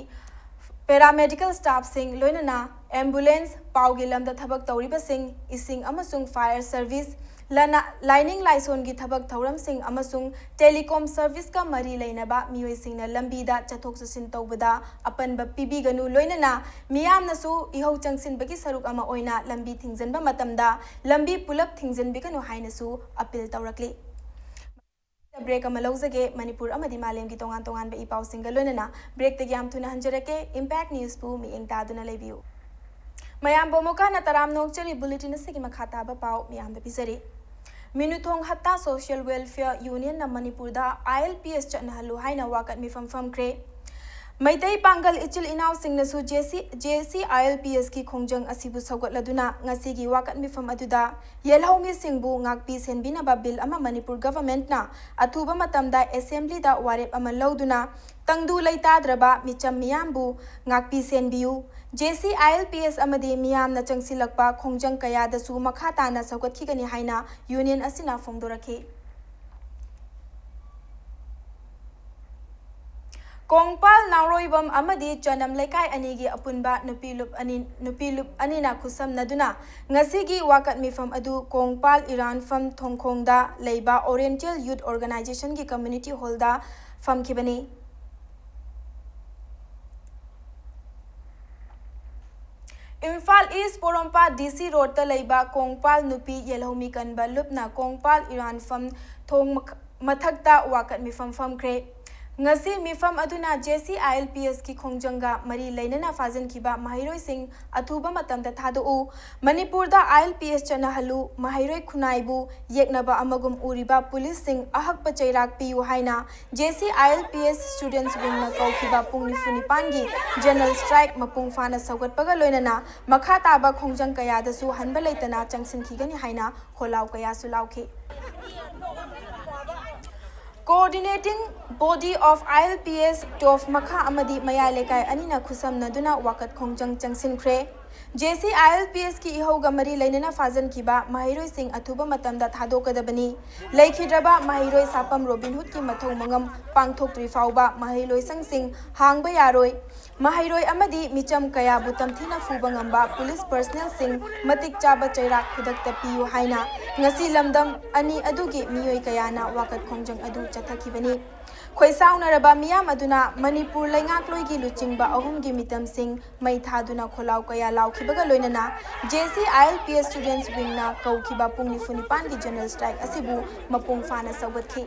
ꯄꯦꯔꯥꯃꯦꯗꯤꯀꯦꯜ ꯁ꯭ꯇꯥꯐꯁꯤꯡ, ꯂꯣꯏꯅꯅ ꯑꯦꯝꯕꯨꯂꯦꯟꯁ, ꯄꯥꯎꯒꯤ ꯂꯝꯗ ꯊꯕꯛ ꯇꯧꯔꯤꯕꯁꯤꯡ, ꯏꯁꯤꯡ ꯑꯃꯁꯨꯡ ꯐꯥꯌꯔ ꯁꯔꯚꯤꯁ, ꯂꯥꯏꯅꯤꯡ ꯂꯥꯏꯁꯣꯟꯒꯤ ꯊꯕꯛ ꯊꯧꯔꯝꯁꯤꯡ ꯑꯃꯁꯨꯡ telecom service ꯀ ꯃꯔꯤ ꯂꯩꯅꯕ ꯃꯤꯑꯣꯏꯁꯤꯡꯅ ꯂꯝꯕꯤꯗ ꯆꯠꯊꯣꯛ ꯆꯠꯁꯤꯟ ꯇꯧꯕꯗ ꯑꯄꯟꯕ ꯄꯤꯕꯤꯒꯅꯨ, ꯂꯣꯏꯅꯅ ꯃꯤꯌꯥꯝꯅꯁꯨ ꯏꯍꯧ ꯆꯪꯁꯤꯟꯕꯒꯤ ꯁꯔꯨꯛ ꯑꯃ ꯑꯣꯏꯅ ꯂꯝꯕꯤ ꯊꯤꯡꯖꯤꯟꯕ ꯃꯇꯝꯗ ꯂꯝꯕꯤ ꯄꯨꯂꯞ ꯊꯤꯡꯖꯤꯟꯕꯤꯒꯅꯨ ꯍꯥꯏꯅꯁꯨ appeal ꯇꯧꯔꯛꯂꯤ꯫ Break ꯑꯃ ꯂꯧꯖꯒꯦ꯫ ꯃꯅꯤꯄꯨꯔ ꯑꯃꯗꯤ ꯃꯥꯂꯦꯝꯒꯤ ꯇꯣꯉꯥꯟ ꯇꯣꯉꯥꯟꯕ ꯏ ꯄꯥꯎꯁꯤꯡꯒ ꯂꯣꯏꯅꯅ break ꯇꯒꯤ ꯌꯥꯝ ꯊꯨꯅ ꯍꯟꯖꯔꯛꯀꯦ꯫ Impact News ꯕꯨ ꯃꯤꯠꯌꯦꯡ ꯇꯥꯗꯨꯅ ꯂꯩꯕꯤꯌꯨ꯫ ꯃꯌꯥꯝꯕꯨ ꯑꯃꯨꯛꯀ ꯍꯟꯅ ꯇꯔꯥꯝꯅ ꯑꯣꯛꯆꯔꯤ꯫ Bulletin ꯑꯁꯤꯒꯤ ꯃꯈꯥ ꯇꯥꯕ ꯄꯥꯎ ꯃꯤꯌꯥꯝꯗ ꯄꯤꯖꯔꯤ꯫ ꯃꯤꯅꯨꯊꯣꯡ ꯍꯠꯇꯥ Social Welfare Union ꯅ ꯃꯅꯤꯄꯨꯔꯗ I L P S ꯆꯠꯅꯍꯜꯂꯨ ꯍꯥꯏꯅ ꯋꯥꯀꯠ ꯃꯤꯐꯝ ꯐꯝꯈ꯭ꯔꯦ꯫ ꯃꯩꯇꯩ ꯄꯥꯡꯒꯜ ꯏꯆꯤꯜ ꯏꯅꯥꯎꯁꯤꯡꯅꯁꯨ J C, J C I L P S ꯀꯤ ꯈꯣꯡꯖꯪ ꯑꯁꯤꯕꯨ ꯁꯧꯒꯠꯂꯗꯨꯅ ꯉꯁꯤꯒꯤ ꯋꯥꯀꯠ ꯃꯤꯐꯝ ꯑꯗꯨꯗ ꯌꯦꯜꯍꯧꯃꯤꯁꯤꯡꯕꯨ ꯉꯥꯛꯄꯤ ꯁꯦꯟꯕꯤꯅꯕ bill ꯑꯃ ꯃꯅꯤꯄꯨꯔ government ꯅ ꯑꯊꯨꯕ ꯃꯇꯝꯗ assembly ꯗ ꯋꯥꯔꯦꯞ ꯑꯃ ꯂꯧꯗꯨꯅ ꯇꯪꯗꯨ ꯂꯩꯇꯥꯗ꯭ꯔꯕ ꯃꯤꯆꯝ ꯃꯤꯌꯥꯝꯕꯨ ꯉꯥꯛꯄꯤ ꯁꯦꯟꯕꯤꯌꯨ꯫ J C I L P S ꯑꯃꯗꯤ ꯃꯤꯌꯥꯝꯅ ꯆꯪꯁꯤꯜꯂꯛꯄ ꯈꯣꯡꯖꯪ ꯀꯌꯥꯗꯁꯨ ꯃꯈꯥ ꯇꯥꯅ ꯁꯧꯒꯠꯈꯤꯒꯅꯤ ꯍꯥꯏꯅ union ꯑꯁꯤꯅ ꯐꯣꯡꯗꯣꯔꯛꯈꯤ꯫ ꯀꯣꯡꯄꯥꯜ ꯅꯥꯎꯔꯣꯏꯕꯝ ꯑꯃꯗꯤ ꯆꯅꯝ ꯂꯩꯀꯥꯏ ꯑꯅꯤꯒꯤ ꯑꯄꯨꯟꯕ ꯅꯨꯄꯤ ꯂꯨꯞ ꯑꯅꯤ, ꯅꯨꯄꯤ ꯂꯨꯞ ꯑꯅꯤꯅ ꯈꯨꯠꯁꯝꯅꯗꯨꯅ ꯉꯁꯤꯒꯤ ꯋꯥꯀꯠ ꯃꯤꯐꯝ ꯑꯗꯨ ꯀꯣꯡꯄꯥꯜ ꯏꯔꯥꯟꯐꯝ ꯊꯣꯡꯈꯣꯡꯗ ꯂꯩꯕ Oriental Youth Organization ꯒꯤ community hall ꯗ ꯐꯝꯈꯤꯕꯅꯤ꯫ ꯏꯝꯐꯥꯜ East ꯄꯣꯔꯣꯝꯄꯥꯠ D C Road ꯇ ꯂꯩꯕ ꯀꯣꯡꯄꯥꯜ ꯅꯨꯄꯤ ꯌꯦꯜꯍꯧꯃꯤ ꯀꯟꯕ ꯂꯨꯞꯅ ꯀꯣꯡꯄꯥꯜ ꯏꯔꯥꯟꯐꯝ ꯊꯣꯡ ꯃꯈ-, ꯃꯊꯛꯇ ꯋꯥꯀꯠ ꯃꯤꯐꯝ ꯐꯝꯈ꯭ꯔꯦ꯫ ꯉꯁꯤ ꯃꯤꯐꯝ ꯑꯗꯨꯅ J C I L P S ꯀꯤ ꯈꯣꯡꯖꯪꯒ ꯃꯔꯤ ꯂꯩꯅꯅ ꯐꯥꯖꯤꯟꯈꯤꯕ ꯃꯍꯩꯔꯣꯏꯁꯤꯡ ꯑꯊꯨꯕ ꯃꯇꯝꯗ ꯊꯥꯗꯣꯛꯎ, ꯃꯅꯤꯄꯨꯔꯗ I L P S ꯆꯠꯅꯍꯜꯂꯨ, ꯃꯍꯩꯔꯣꯏ ꯈꯨꯟꯅꯥꯏꯕꯨ ꯌꯦꯛꯅꯕ ꯑꯃꯒꯨꯝ ꯎꯔꯤꯕ ꯄꯨꯂꯤꯁꯁꯤꯡ ꯑꯍꯛꯄ ꯆꯩꯔꯥꯛ ꯄꯤꯌꯨ ꯍꯥꯏꯅ J C I L P S Students Wing ꯅ ꯀꯧꯈꯤꯕ ꯄꯨꯡ ꯅꯤꯐꯨ ꯅꯤꯄꯥꯟꯒꯤ general strike ꯃꯄꯨꯡ ꯐꯥꯅ ꯁꯧꯒꯠꯄꯒ ꯂꯣꯏꯅꯅ ꯃꯈꯥ ꯇꯥꯕ ꯈꯣꯡꯖꯪ ꯀꯌꯥꯗꯁꯨ ꯍꯟꯕ ꯂꯩꯇꯅ ꯆꯪꯁꯤꯟꯈꯤꯒꯅꯤ ꯍꯥꯏꯅ ꯈꯣꯜꯂꯥꯎ ꯀꯌꯥꯁꯨ ꯂꯥꯎꯈꯤ꯫ Coordinating Body of I L P S, ꯇꯣꯞ ꯃꯈꯥ ꯑꯃꯗꯤ ꯃꯌꯥꯏ ꯂꯩꯀꯥꯏ ꯑꯅꯤꯅ ꯈꯨꯠꯁꯝꯅꯗꯨꯅ ꯋꯥꯀꯠ ꯈꯣꯡꯖꯪ ꯆꯪꯁꯤꯟꯈ꯭ꯔꯦ꯫ J C I L P ꯑꯦꯁꯀꯤ ꯏꯍꯧꯒ ꯃꯔꯤ ꯂꯩꯅꯅ ꯐꯥꯖꯤꯟꯈꯤꯕ ꯃꯍꯩꯔꯣꯏꯁꯤꯡ ꯑꯊꯨꯕ ꯃꯇꯝꯗ ꯊꯥꯗꯣꯛꯀꯗꯕꯅꯤ꯫ ꯂꯩꯈꯤꯗ꯭ꯔꯕ ꯃꯍꯩꯔꯣꯏ ꯁꯥꯐꯝ ꯔꯣꯕꯤꯟ ꯍꯨꯗꯀꯤ ꯃꯊꯧ ꯃꯉꯝ ꯄꯥꯡꯊꯣꯛꯇ꯭ꯔꯤ ꯐꯥꯎꯕ ꯃꯍꯩ ꯂꯣꯏꯁꯪꯁꯤꯡ ꯍꯥꯡꯕ ꯌꯥꯔꯣꯏ꯫ ꯃꯍꯩꯔꯣꯏ ꯑꯃꯗꯤ ꯃꯤꯆꯝ ꯀꯌꯥꯕꯨ ꯇꯝꯊꯤꯅ ꯐꯨꯕ ꯉꯝꯕ ꯄꯨꯂꯤꯁ ꯄꯔꯁꯅꯦꯜꯁꯤꯡ ꯃꯇꯤꯛ ꯆꯥꯕ ꯆꯩꯔꯥꯛ ꯈꯨꯗꯛꯇ ꯄꯤꯌꯨ ꯍꯥꯏꯅ ꯉꯁꯤ ꯂꯝꯗꯝ ꯑꯅꯤ ꯑꯗꯨꯒꯤ ꯃꯤꯑꯣꯏ ꯀꯌꯥꯅ ꯋꯥꯀꯠ ꯈꯣꯡꯖꯪ ꯑꯗꯨ ꯆꯠꯊꯈꯤꯕꯅꯤ꯫ ꯈꯣꯏꯁꯥꯎꯅꯔꯕ ꯃꯤꯌꯥꯝ ꯑꯗꯨꯅ ꯃꯅꯤꯄꯨꯔ ꯂꯩꯉꯥꯛꯂꯣꯏꯒꯤ ꯂꯨꯆꯤꯡꯕ ꯑꯍꯨꯝꯒꯤ ꯃꯤꯇꯝꯁꯤꯡ ꯃꯩ ꯊꯥꯗꯨꯅ ꯈꯣꯜꯂꯥꯎ ꯀꯌꯥ ꯂꯥꯎꯈꯤꯕꯒ ꯂꯣꯏꯅꯅ J C I L P S ꯁ꯭ꯇꯨꯗꯦꯟꯠꯁ ꯋꯤꯡꯅ ꯀꯧꯈꯤꯕ ꯄꯨꯡ ꯅꯤꯐꯨ ꯅꯤꯄꯥꯟꯒꯤ ꯖꯦꯅꯔꯦꯜ ꯁ꯭ꯇ꯭ꯔꯥꯏꯛ ꯑꯁꯤꯕꯨ ꯃꯄꯨꯡ ꯐꯥꯅ ꯁꯧꯒꯠꯈꯤ꯫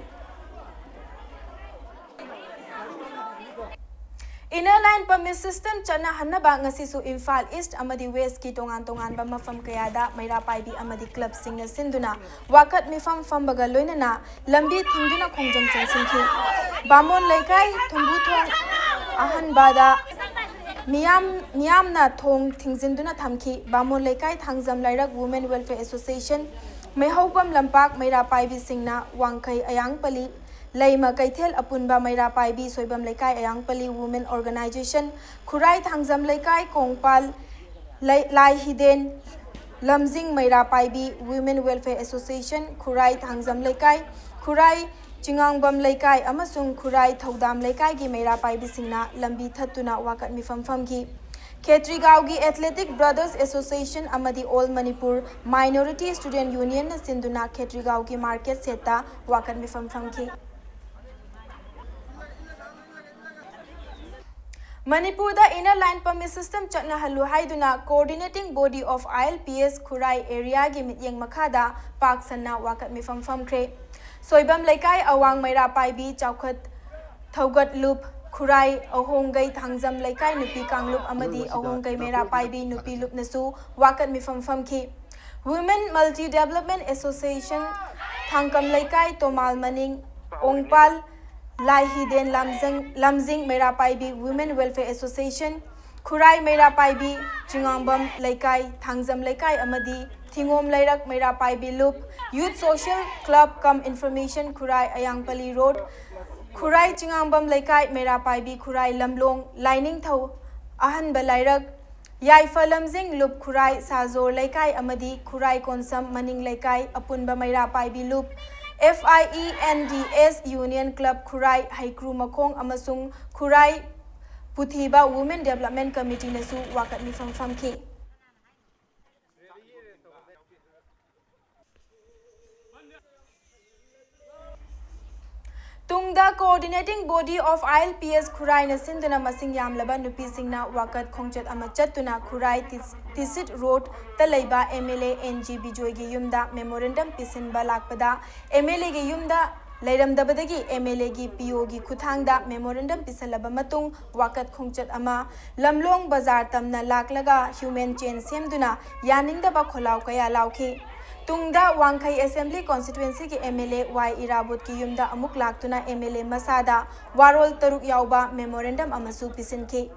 ꯏꯟꯅꯔ ꯂꯥꯏꯟ ꯄꯔꯃꯤꯠ ꯁꯤꯁꯇꯦꯝ ꯆꯠꯅꯍꯟꯅꯕ ꯉꯁꯤꯁꯨ ꯏꯝꯐꯥꯜ ꯏꯁ꯭ꯠ ꯑꯃꯗꯤ ꯋꯦꯁ꯭ꯠꯀꯤ ꯇꯣꯉꯥꯟ ꯇꯣꯉꯥꯟꯕ ꯃꯐꯝ ꯀꯌꯥꯗ ꯃꯩꯔꯥ ꯄꯥꯏꯕꯤ ꯑꯃꯗꯤ ꯀ꯭ꯂꯕꯁꯤꯡꯅ ꯁꯤꯟꯗꯨꯅ ꯋꯥꯀꯠ ꯃꯤꯐꯝ ꯐꯝꯕꯒ ꯂꯣꯏꯅꯅ ꯂꯝꯕꯤ ꯊꯤꯡꯗꯨꯅ ꯈꯣꯡꯖꯪ ꯆꯪꯁꯤꯟꯈꯤ꯫ ꯕꯥꯃꯣꯟ ꯂꯩꯀꯥꯏ ꯊꯨꯝꯕꯨꯊꯣꯡ ꯑꯍꯟꯕꯗ ꯃꯤꯌꯥꯝ, ꯃꯤꯌꯥꯝꯅ ꯊꯣꯡ ꯊꯤꯡꯖꯤꯟꯗꯨꯅ ꯊꯝꯈꯤ꯫ ꯕꯥꯃꯣꯟ ꯂꯩꯀꯥꯏ ꯊꯥꯡꯖꯝ ꯂꯩꯔꯛ ꯋꯨꯃꯦꯟ ꯋꯦꯜꯐꯤꯌꯔ ꯑꯦꯁꯣꯁꯤꯌꯦꯁꯟ, ꯃꯩꯍꯧꯄꯝ ꯂꯝꯄꯥꯛ ꯃꯩꯔꯥ ꯄꯥꯏꯕꯤꯁꯤꯡꯅ ꯋꯥꯡꯈꯩ ꯑꯌꯥꯡꯄꯜꯂꯤ, ꯂꯩꯃ ꯀꯩꯊꯦꯜ ꯑꯄꯨꯟꯕ ꯃꯩꯔꯥ ꯄꯥꯏꯕꯤ ꯁꯣꯏꯕꯝ ꯂꯩꯀꯥꯏ ꯑꯌꯥꯡꯄꯜꯂꯤ ꯋꯨꯃꯦꯟ ꯑꯣꯔꯒꯅꯥꯏꯖꯦꯁꯟ, ꯈꯨꯔꯥꯏ ꯊꯥꯡꯖꯝ ꯂꯩꯀꯥꯏ ꯀꯣꯡꯄꯥꯜ ꯂꯩ-, ꯂꯥꯏ ꯍꯤꯗꯦꯟ, ꯂꯝꯖꯤꯡ ꯃꯩꯔꯥ ꯄꯥꯏꯕꯤ ꯋꯨꯃꯦꯟ ꯋꯦꯜꯐꯤꯌꯔ ꯑꯦꯁꯣꯁꯤꯌꯦꯁꯟ, ꯈꯨꯔꯥꯏ ꯊꯥꯡꯖꯝ ꯂꯩꯀꯥꯏ, ꯈꯨꯔꯥꯏ ꯆꯤꯉꯥꯡꯕꯝ ꯂꯩꯀꯥꯏ ꯑꯃꯁꯨꯡ ꯈꯨꯔꯥꯏ ꯊꯧꯗꯥꯝ ꯂꯩꯀꯥꯏꯒꯤ ꯃꯩꯔꯥ ꯄꯥꯏꯕꯤꯁꯤꯡꯅ ꯂꯝꯕꯤ ꯊꯠꯇꯨꯅ ꯋꯥꯀꯠ ꯃꯤꯐꯝ ꯐꯝꯈꯤ꯫ ꯈꯦꯇ꯭ꯔꯤꯒꯥꯎꯒꯤ ꯑꯦꯊꯂꯦꯇꯤꯛ ꯕ꯭ꯔꯗꯔꯁ ꯑꯦꯁꯣꯁꯤꯌꯦꯁꯟ ꯑꯃꯗꯤ ꯑꯣꯜ ꯃꯅꯤꯄꯨꯔ ꯃꯥꯏꯅꯣꯔꯤꯇꯤ ꯁ꯭ꯇꯨꯗꯦꯟꯠ ꯌꯨꯅꯤꯌꯟꯅ ꯁꯤꯟꯗꯨꯅ ꯈꯦꯇ꯭ꯔꯤꯒꯥꯎꯒꯤ ꯃꯥꯔꯀꯦꯠ ꯁꯦꯠꯇ ꯋꯥꯀꯠ ꯃꯤꯐꯝ ꯐꯝꯈꯤ꯫ ꯃꯅꯤꯄꯨꯔꯗ ꯏꯟꯅꯔ ꯂꯥꯏꯟ ꯄꯔꯃꯤꯠ ꯁꯤꯁꯇꯦꯝ ꯆꯠꯅꯍꯜꯂꯨ ꯍꯥꯏꯗꯨꯅ Coordinating Body of I L P S ꯈꯨꯔꯥꯏ ꯑꯦꯔꯤꯌꯥꯒꯤ ꯃꯤꯠꯌꯦꯡ ꯃꯈꯥꯗ ꯄꯥꯛ ꯁꯟꯅ ꯋꯥꯀꯠ ꯃꯤꯐꯝ ꯐꯝꯈ꯭ꯔꯦ꯫ ꯁꯣꯏꯕꯝ ꯂꯩꯀꯥꯏ ꯑꯋꯥꯡ ꯃꯩꯔꯥ ꯄꯥꯏꯕꯤ ꯆꯥꯎꯈꯠ ꯊꯧꯒꯠꯂꯨꯞ, ꯈꯨꯔꯥꯏ ꯑꯍꯣꯡꯒꯩ ꯊꯥꯡꯖꯝ ꯂꯩꯀꯥꯏ ꯅꯨꯄꯤ ꯀꯥꯡꯂꯨꯞ ꯑꯃꯗꯤ ꯑꯍꯣꯡꯒꯩ ꯃꯩꯔꯥ ꯄꯥꯏꯕꯤ ꯅꯨꯄꯤ ꯂꯨꯞꯅꯁꯨ ꯋꯥꯀꯠ ꯃꯤꯐꯝ ꯐꯝꯈꯤ꯫ Women Multi Development Association, ꯊꯥꯡꯀꯝ ꯂꯩꯀꯥꯏ ꯇꯣꯃꯥꯜ ꯃꯅꯤꯡ, ꯑꯣꯡꯄꯥꯜ ꯂꯥꯏꯍꯤꯗꯦꯟ ꯂꯝꯖꯪ-, ꯂꯝꯖꯤꯡ ꯃꯩꯔꯥ ꯄꯥꯏꯕꯤ Women Welfare Association, ꯈꯨꯔꯥꯏ ꯃꯩꯔꯥ ꯄꯥꯏꯕꯤ ꯆꯤꯉꯥꯝꯕꯝ ꯂꯩꯀꯥꯏ, ꯊꯥꯡꯖꯝ ꯂꯩꯀꯥꯏ ꯑꯃꯗꯤ ꯊꯤꯉꯣꯝ ꯂꯩꯔꯛ ꯃꯩꯔꯥ ꯄꯥꯏꯕꯤ ꯂꯨꯞ, Youth Social Club cum Information ꯈꯨꯔꯥꯏ ꯑꯌꯥꯡꯄꯜꯂꯤ ꯔꯣꯗ, ꯈꯨꯔꯥꯏ ꯆꯤꯉꯥꯝꯕꯝ ꯂꯩꯀꯥꯏ ꯃꯩꯔꯥ ꯄꯥꯏꯕꯤ ꯈꯨꯔꯥꯏ ꯂꯝꯂꯣꯡ ꯂꯥꯏꯅꯤꯡꯊꯧ ꯑꯍꯟꯕ ꯂꯥꯏꯔꯛ, ꯌꯥꯏꯐ ꯂꯝꯖꯤꯡ ꯂꯨꯞ ꯈꯨꯔꯥꯏ ꯁꯥꯖꯣꯔ ꯂꯩꯀꯥꯏ ꯑꯃꯗꯤ ꯈꯨꯔꯥꯏ ꯀꯣꯟꯁꯝ ꯃꯅꯤꯡ ꯂꯩꯀꯥꯏ ꯑꯄꯨꯟꯕ ꯃꯩꯔꯥ ꯄꯥꯏꯕꯤ ꯂꯨꯞ, F I E N D S Union Club ꯈꯨꯔꯥꯏ ꯍꯩꯀ꯭ꯔꯨ ꯃꯈꯣꯡ ꯑꯃꯁꯨꯡ ꯈꯨꯔꯥꯏ ꯄꯨꯊꯤꯕ Women Development Committeeꯅꯁꯨ ꯋꯥꯀꯠ ꯃꯤꯐꯝ ꯐꯝꯈꯤ꯫ ꯇꯨꯡꯗ Coordinating Body of I L P S ꯈꯨꯔꯥꯏꯅ ꯁꯤꯟꯗꯨꯅ ꯃꯁꯤꯡ ꯌꯥꯝꯂꯕ ꯅꯨꯄꯤꯁꯤꯡꯅ ꯋꯥꯀꯠ ꯈꯣꯡꯆꯠ ꯑꯃ ꯆꯠꯇꯨꯅ ꯈꯨꯔꯥꯏ ꯇꯤꯁ-, ꯇꯤꯁꯤꯠ ꯔꯣꯗꯇ ꯂꯩꯕ M L A N G ꯕꯤꯖꯣꯏꯒꯤ ꯌꯨꯝꯗ memorandum ꯄꯤꯁꯤꯟꯕ ꯂꯥꯛꯄꯗ, M L Aꯒꯤ ꯌꯨꯝꯗ ꯂꯩꯔꯝꯗꯕꯗꯒꯤ M L Aꯒꯤ P Oꯒꯤ ꯈꯨꯠꯊꯥꯡꯗ memorandum ꯄꯤꯁꯜꯂꯕ ꯃꯇꯨꯡ, ꯋꯥꯀꯠ ꯈꯣꯡꯆꯠ ꯑꯃ ꯂꯝꯂꯣꯡ ꯕꯖꯥꯔ ꯇꯝꯅ ꯂꯥꯛꯂꯒ human chain ꯁꯦꯝꯗꯨꯅ ꯌꯥꯅꯤꯡꯗꯕ ꯈꯣꯜꯂꯥꯎ ꯀꯌꯥ ꯂꯥꯎꯈꯤ꯫ ꯇꯨꯡꯗ ꯋꯥꯡꯈꯩ Assembly Constituencyꯒꯤ M L A Y ꯏꯔꯥꯕꯣꯠꯀꯤ ꯌꯨꯝꯗ ꯑꯃꯨꯛ ꯂꯥꯛꯇꯨꯅ M L A ꯃꯁꯥꯗ ꯋꯥꯔꯣꯜ ꯇꯔꯨꯛ ꯌꯥꯎꯕ memorandum ꯑꯃꯁꯨ ꯄꯤꯁꯤꯟꯈꯤ꯫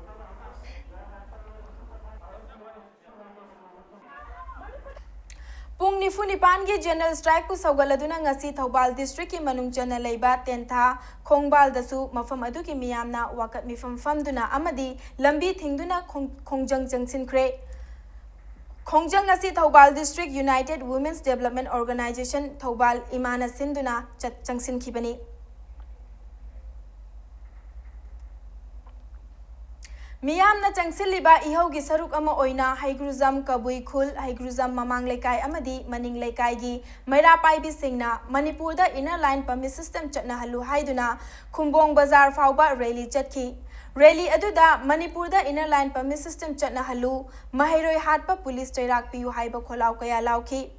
ꯄꯨꯡ ꯅꯤꯐꯨ ꯅꯤꯄꯥꯟꯒꯤ general strikeꯄꯨ ꯁꯧꯒꯠꯂꯗꯨꯅ ꯉꯁꯤ ꯊꯧꯕꯥꯜ districtꯀꯤ ꯃꯅꯨꯡ ꯆꯟꯅ ꯂꯩꯕ ꯇꯦꯟꯊꯥ ꯈꯣꯡꯕꯥꯜꯗꯁꯨ ꯃꯐꯝ ꯑꯗꯨꯒꯤ ꯃꯤꯌꯥꯝꯅ ꯋꯥꯀꯠ ꯃꯤꯐꯝ ꯐꯝꯗꯨꯅ ꯑꯃꯗꯤ ꯂꯝꯕꯤ ꯊꯤꯡꯗꯨꯅ ꯈꯣꯡ-, ꯈꯣꯡꯖꯪ ꯆꯪꯁꯤꯟꯈ꯭ꯔꯦ꯫ ꯈꯣꯡꯖꯪ ꯑꯁꯤ Thoubal District United Women's Development Organisation Thoubal ꯏꯃꯥꯅ ꯁꯤꯟꯗꯨꯅ ꯆꯠ-, ꯆꯪꯁꯤꯟꯈꯤꯕꯅꯤ꯫ ꯃꯤꯌꯥꯝꯅ ꯆꯪꯁꯤꯜꯂꯤꯕ ꯏꯍꯧꯒꯤ ꯁꯔꯨꯛ ꯑꯃ ꯑꯣꯏꯅ ꯍꯩꯒ꯭ꯔꯨꯖꯝ ꯀꯕꯨꯏ ꯈꯨꯜ, ꯍꯩꯒ꯭ꯔꯨꯖꯝ ꯃꯃꯥꯡ ꯂꯩꯀꯥꯏ ꯑꯃꯗꯤ ꯃꯅꯤꯡ ꯂꯩꯀꯥꯏꯒꯤ ꯃꯩꯔꯥ ꯄꯥꯏꯕꯤꯁꯤꯡꯅ ꯃꯅꯤꯄꯨꯔꯗ Inner Line Permit System ꯆꯠꯅꯍꯜꯂꯨ ꯍꯥꯏꯗꯨꯅ ꯈꯨꯝꯕꯣꯡ ꯕꯖꯥꯔ ꯐꯥꯎꯕ rally ꯆꯠꯈꯤ꯫ Rally ꯑꯗꯨꯗ ꯃꯅꯤꯄꯨꯔꯗ Inner Line Permit System ꯆꯠꯅꯍꯜꯂꯨ, ꯃꯍꯩꯔꯣꯏ ꯍꯥꯠꯄ ꯄꯨꯂꯤꯁ ꯆꯩꯔꯥꯛ ꯄꯤꯌꯨ ꯍꯥꯏꯕ ꯈꯣꯜꯂꯥꯎ ꯀꯌꯥ ꯂꯥꯎꯈꯤ꯫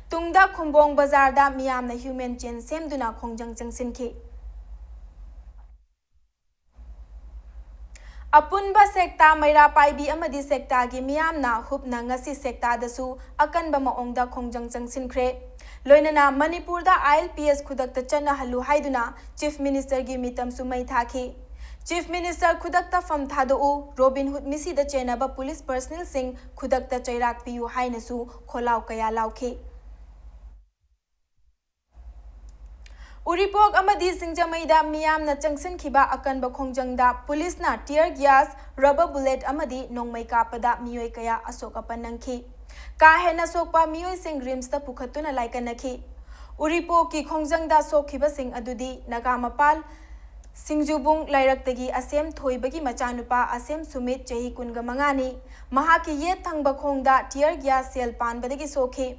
ꯇꯨꯡꯗ ꯈꯨꯝꯕꯣꯡ ꯕꯖꯥꯔꯗ ꯃꯤꯌꯥꯝꯅ human chain ꯁꯦꯝꯗꯨꯅ ꯈꯣꯡꯖꯪ ꯆꯪꯁꯤꯟꯈꯤ꯫ ꯑꯄꯨꯟꯕ ꯁꯦꯛꯇꯥ ꯃꯩꯔꯥ ꯄꯥꯏꯕꯤ ꯑꯃꯗꯤ ꯁꯦꯛꯇꯥꯒꯤ ꯃꯤꯌꯥꯝꯅ ꯍꯨꯞꯅ ꯉꯁꯤ ꯁꯦꯛꯇꯥꯗꯁꯨ ꯑꯀꯟꯕ ꯃꯑꯣꯡꯗ ꯈꯣꯡꯖꯪ ꯆꯪꯁꯤꯟꯈ꯭ꯔꯦ꯫ ꯂꯣꯏꯅꯅ ꯃꯅꯤꯄꯨꯔꯗ I L P S ꯈꯨꯗꯛꯇ ꯆꯠꯅꯍꯜꯂꯨ ꯍꯥꯏꯗꯨꯅ Chief Ministerꯒꯤ ꯃꯤꯇꯝꯁꯨ ꯃꯩ ꯊꯥꯈꯤ꯫ Chief Minister ꯈꯨꯗꯛꯇ ꯐꯝ ꯊꯥꯗꯣꯛꯎ, Robin Hood ꯃꯤꯁꯤꯗ ꯆꯦꯟꯅꯕ ꯄꯨꯂꯤꯁ personnelꯁꯤꯡ ꯈꯨꯗꯛꯇ ꯆꯩꯔꯥꯛ ꯄꯤꯌꯨ ꯍꯥꯏꯅꯁꯨ ꯈꯣꯜꯂꯥꯎ ꯀꯌꯥ ꯂꯥꯎꯈꯤ꯫ ꯎꯔꯤꯄꯣꯛ ꯑꯃꯗꯤ ꯁꯤꯡꯖꯃꯩꯗ ꯃꯤꯌꯥꯝꯅ ꯆꯪꯁꯤꯟꯈꯤꯕ ꯑꯀꯟꯕ ꯈꯣꯡꯖꯪꯗ ꯄꯨꯂꯤꯁꯅ tear gas, rubber bullet ꯑꯃꯗꯤ ꯅꯣꯡꯃꯩ ꯀꯥꯞꯄꯗ ꯃꯤꯑꯣꯏ ꯀꯌꯥ ꯑꯁꯣꯛ ꯑꯄꯟ ꯅꯪꯈꯤ꯫ ꯀꯥ ꯍꯦꯟꯅ ꯁꯣꯛꯄ ꯃꯤꯑꯣꯏꯁꯤꯡ ꯔꯤꯝꯁꯇ ꯄꯨꯈꯠꯇꯨꯅ ꯂꯥꯏꯀꯠꯅꯈꯤ꯫ ꯎꯔꯤꯄꯣꯛꯀꯤ ꯈꯣꯡꯖꯪꯗ ꯁꯣꯛꯈꯤꯕꯁꯤꯡ ꯑꯗꯨꯗꯤ ꯅꯥꯒꯥꯃꯄꯥꯜ ꯁꯤꯡꯖꯨꯕꯨꯡ ꯂꯩꯔꯛꯇꯒꯤ ꯑꯁꯦꯝ ꯊꯣꯏꯕꯒꯤ ꯃꯆꯥꯅꯨꯄꯥ ꯑꯁꯦꯝ ꯁꯨꯃꯤꯠ, ꯆꯍꯤ ꯀꯨꯟꯒ ꯃꯉꯥꯅꯤ꯫ ꯃꯍꯥꯛꯀꯤ ꯌꯦꯠ ꯊꯪꯕ ꯈꯣꯡꯗ tear gas ꯁꯦꯜ ꯄꯥꯟꯕꯗꯒꯤ ꯁꯣꯛꯈꯤ꯫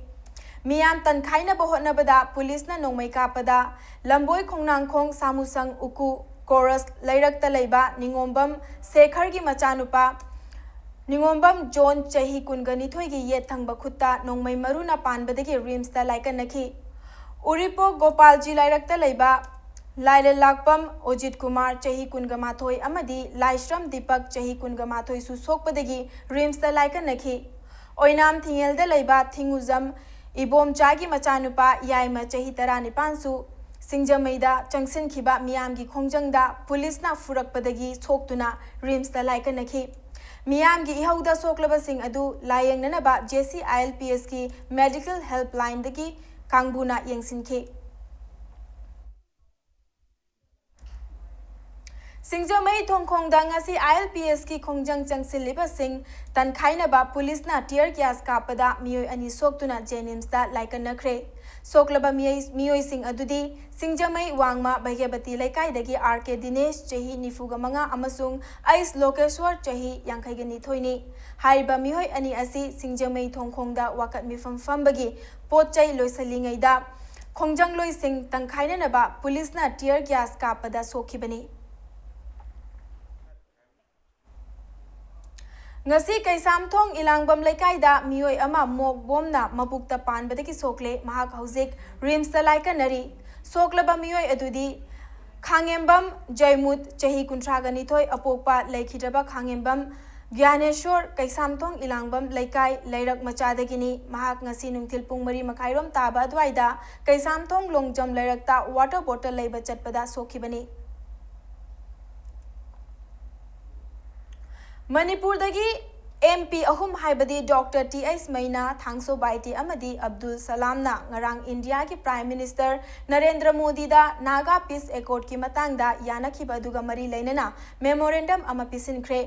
ꯃꯤꯌꯥꯝ ꯇꯟꯈꯥꯏꯅꯕ ꯍꯣꯠꯅꯕꯗ ꯄꯨꯂꯤꯁꯅ ꯅꯣꯡꯃꯩ ꯀꯥꯞꯄꯗ ꯂꯝꯕꯣꯏ ꯈꯣꯡꯅꯥꯡꯈꯣꯡ ꯁꯥꯃꯨꯁꯪ ꯎꯀꯨ ꯀꯣꯔꯁ ꯂꯩꯔꯛꯇ ꯂꯩꯕ ꯅꯤꯉꯣꯝꯕꯝ ꯁꯦꯈꯔꯒꯤ ꯃꯆꯥꯅꯨꯄꯥ ꯅꯤꯉꯣꯝꯕꯝ ꯖꯣꯟ, ꯆꯍꯤ ꯀꯨꯟꯒ ꯅꯤꯊꯣꯏꯒꯤ ꯌꯦꯠ ꯊꯪꯕ ꯈꯨꯠꯇ ꯅꯣꯡꯃꯩ ꯃꯔꯨꯅ ꯄꯥꯟꯕꯗꯒꯤ ꯔꯤꯝꯁꯇ ꯂꯥꯏꯀꯠꯅꯈꯤ꯫ ꯎꯔꯤꯄꯣꯛ ꯒꯣꯄꯥꯜꯖꯤ ꯂꯩꯔꯛꯇ ꯂꯩꯕ ꯂꯥꯏꯂꯦꯂꯥꯛꯄꯝ ꯑꯣꯖꯤꯠ ꯀꯨꯃꯥꯔ, ꯆꯍꯤ ꯀꯨꯟꯒ ꯃꯥꯊꯣꯏ, ꯑꯃꯗꯤ ꯂꯥꯏꯁ꯭ꯔꯝ ꯗꯤꯄꯛ, ꯆꯍꯤ ꯀꯨꯟꯒ ꯃꯥꯊꯣꯏꯁꯨ ꯁꯣꯛꯄꯗꯒꯤ ꯔꯤꯝꯁꯇ ꯂꯥꯏꯀꯠꯅꯈꯤ꯫ ꯑꯣꯏꯅꯥꯝ ꯊꯤꯉꯦꯜꯗ ꯂꯩꯕ ꯊꯤꯡꯉꯨꯖꯝ ꯏꯕꯣꯝꯆꯥꯒꯤ ꯃꯆꯥꯅꯨꯄꯥ ꯌꯥꯏꯃ, ꯆꯍꯤ ꯇꯔꯥꯅꯤꯄꯥꯟꯁꯨ ꯁꯤꯡꯖꯃꯩꯗ ꯆꯪꯁꯤꯟꯈꯤꯕ ꯃꯤꯌꯥꯝꯒꯤ ꯈꯣꯡꯖꯪꯗ ꯄꯨꯂꯤꯁꯅ ꯐꯨꯔꯛꯄꯗꯒꯤ ꯁꯣꯛꯇꯨꯅ ꯔꯤꯝꯁꯇ ꯂꯥꯏꯀꯠꯅꯈꯤ꯫ ꯃꯤꯌꯥꯝꯒꯤ ꯏꯍꯧꯗ ꯁꯣꯛꯂꯕꯁꯤꯡ ꯑꯗꯨ ꯂꯥꯌꯦꯡꯅꯅꯕ JCILPSꯀꯤ medical helpline ꯗꯒꯤ ꯀꯥꯡꯕꯨꯅ ꯌꯦꯡꯁꯤꯟꯈꯤ꯫ ꯁꯤꯡꯖꯃꯩ ꯊꯣꯡꯈꯣꯡꯗ ꯉꯁꯤ ILPSꯀꯤ ꯈꯣꯡꯖꯪ ꯆꯪꯁꯤꯜꯂꯤꯕꯁꯤꯡ ꯇꯟꯈꯥꯏꯅꯕ ꯄꯨꯂꯤꯁꯅ tear gas ꯀꯥꯞꯄꯗ ꯃꯤꯑꯣꯏ ꯑꯅꯤ ꯁꯣꯛꯇꯨꯅ JNIMSꯇ ꯂꯥꯏꯀꯠꯅꯈ꯭ꯔꯦ꯫ ꯁꯣꯛꯂꯕ ꯃꯤꯑꯣꯏ-, ꯃꯤꯑꯣꯏꯁꯤꯡ ꯑꯗꯨꯗꯤ ꯁꯤꯡꯖꯃꯩ ꯋꯥꯡꯃ ꯚꯩꯒ꯭ꯌꯕꯇꯤ ꯂꯩꯀꯥꯏꯗꯒꯤ R K ꯗꯤꯅꯦꯁ, ꯆꯍꯤ ꯅꯤꯐꯨꯒ ꯃꯉꯥ, ꯑꯃꯁꯨꯡ ꯑꯩꯁ ꯂꯣꯀꯦꯁ꯭ꯋꯔ, ꯆꯍꯤ ꯌꯥꯡꯈꯩꯒ ꯅꯤꯊꯣꯏꯅꯤ꯫ ꯍꯥꯏꯔꯤꯕ ꯃꯤꯑꯣꯏ ꯑꯅꯤ ꯑꯁꯤ ꯁꯤꯡꯖꯃꯩ ꯊꯣꯡꯈꯣꯡꯗ ꯋꯥꯀꯠ ꯃꯤꯐꯝ ꯐꯝꯕꯒꯤ ꯄꯣꯠ ꯆꯩ ꯂꯣꯏꯁꯤꯜꯂꯤꯉꯩꯗ ꯈꯣꯡꯖꯪꯂꯣꯏꯁꯤꯡ ꯇꯪꯈꯥꯏꯅꯅꯕ ꯄꯨꯂꯤꯁꯅ tear gas ꯀꯥꯞꯄꯗ ꯁꯣꯛꯈꯤꯕꯅꯤ꯫ ꯉꯁꯤ ꯀꯩꯁꯥꯝꯊꯣꯡ ꯏꯂꯥꯡꯕꯝ ꯂꯩꯀꯥꯏꯗ ꯃꯤꯑꯣꯏ ꯑꯃ ꯃꯣꯛ ꯕꯣꯝꯅ ꯃꯕꯨꯛꯇ ꯄꯥꯟꯕꯗꯒꯤ ꯁꯣꯛꯂꯦ꯫ ꯃꯍꯥꯛ ꯍꯧꯖꯤꯛ ꯔꯤꯝꯁꯇ ꯂꯥꯏꯀꯠꯅꯔꯤ꯫ ꯁꯣꯛꯂꯕ ꯃꯤꯑꯣꯏ ꯑꯗꯨꯗꯤ ꯈꯥꯉꯦꯝꯕꯝ ꯖꯩꯃꯨꯠ, ꯆꯍꯤ ꯀꯨꯟꯊ꯭ꯔꯥꯒ ꯅꯤꯊꯣꯏ, ꯑꯄꯣꯛꯄ ꯂꯩꯈꯤꯗ꯭ꯔꯕ ꯈꯥꯉꯦꯝꯕꯝ ꯒ꯭ꯌꯥꯅꯦꯁ꯭ꯋꯔ, ꯀꯩꯁꯥꯝꯊꯣꯡ ꯏꯂꯥꯡꯕꯝ ꯂꯩꯀꯥꯏ ꯂꯩꯔꯛ ꯃꯆꯥꯗꯒꯤꯅꯤ꯫ ꯃꯍꯥꯛ ꯉꯁꯤ ꯅꯨꯡꯊꯤꯜ ꯄꯨꯡ ꯃꯔꯤ ꯃꯈꯥꯏꯔꯣꯝ ꯇꯥꯕ ꯑꯗꯨꯋꯥꯏꯗ ꯀꯩꯁꯥꯝꯊꯣꯡ ꯂꯣꯡꯖꯝ ꯂꯩꯔꯛꯇ water bottle ꯂꯩꯕ ꯆꯠꯄꯗ ꯁꯣꯛꯈꯤꯕꯅꯤ꯫ ꯃꯅꯤꯄꯨꯔꯗꯒꯤ ꯑꯦꯝ ꯄꯤ ꯑꯍꯨꯝ ꯍꯥꯏꯕꯗꯤ doctor T H Meinya, Thangso Baite ꯑꯃꯗꯤ ꯑꯕꯗꯨꯜ ꯁꯂꯥꯝꯅ ꯉꯔꯥꯡ ꯏꯟꯗꯤꯌꯥꯒꯤ ꯄ꯭ꯔꯥꯏꯝ ꯃꯤꯅꯤꯁꯇꯔ ꯅꯔꯦꯟꯗ꯭ꯔ ꯃꯣꯗꯤꯗ ꯅꯥꯒꯥ ꯄꯤꯁ ꯑꯦꯀꯣꯔꯗꯀꯤ ꯃꯇꯥꯡꯗ ꯌꯥꯅꯈꯤꯕ ꯑꯗꯨꯒ ꯃꯔꯤ ꯂꯩꯅꯅ ꯃꯦꯃꯣꯔꯦꯟꯗꯝ ꯑꯃ ꯄꯤꯁꯤꯟꯈ꯭ꯔꯦ꯫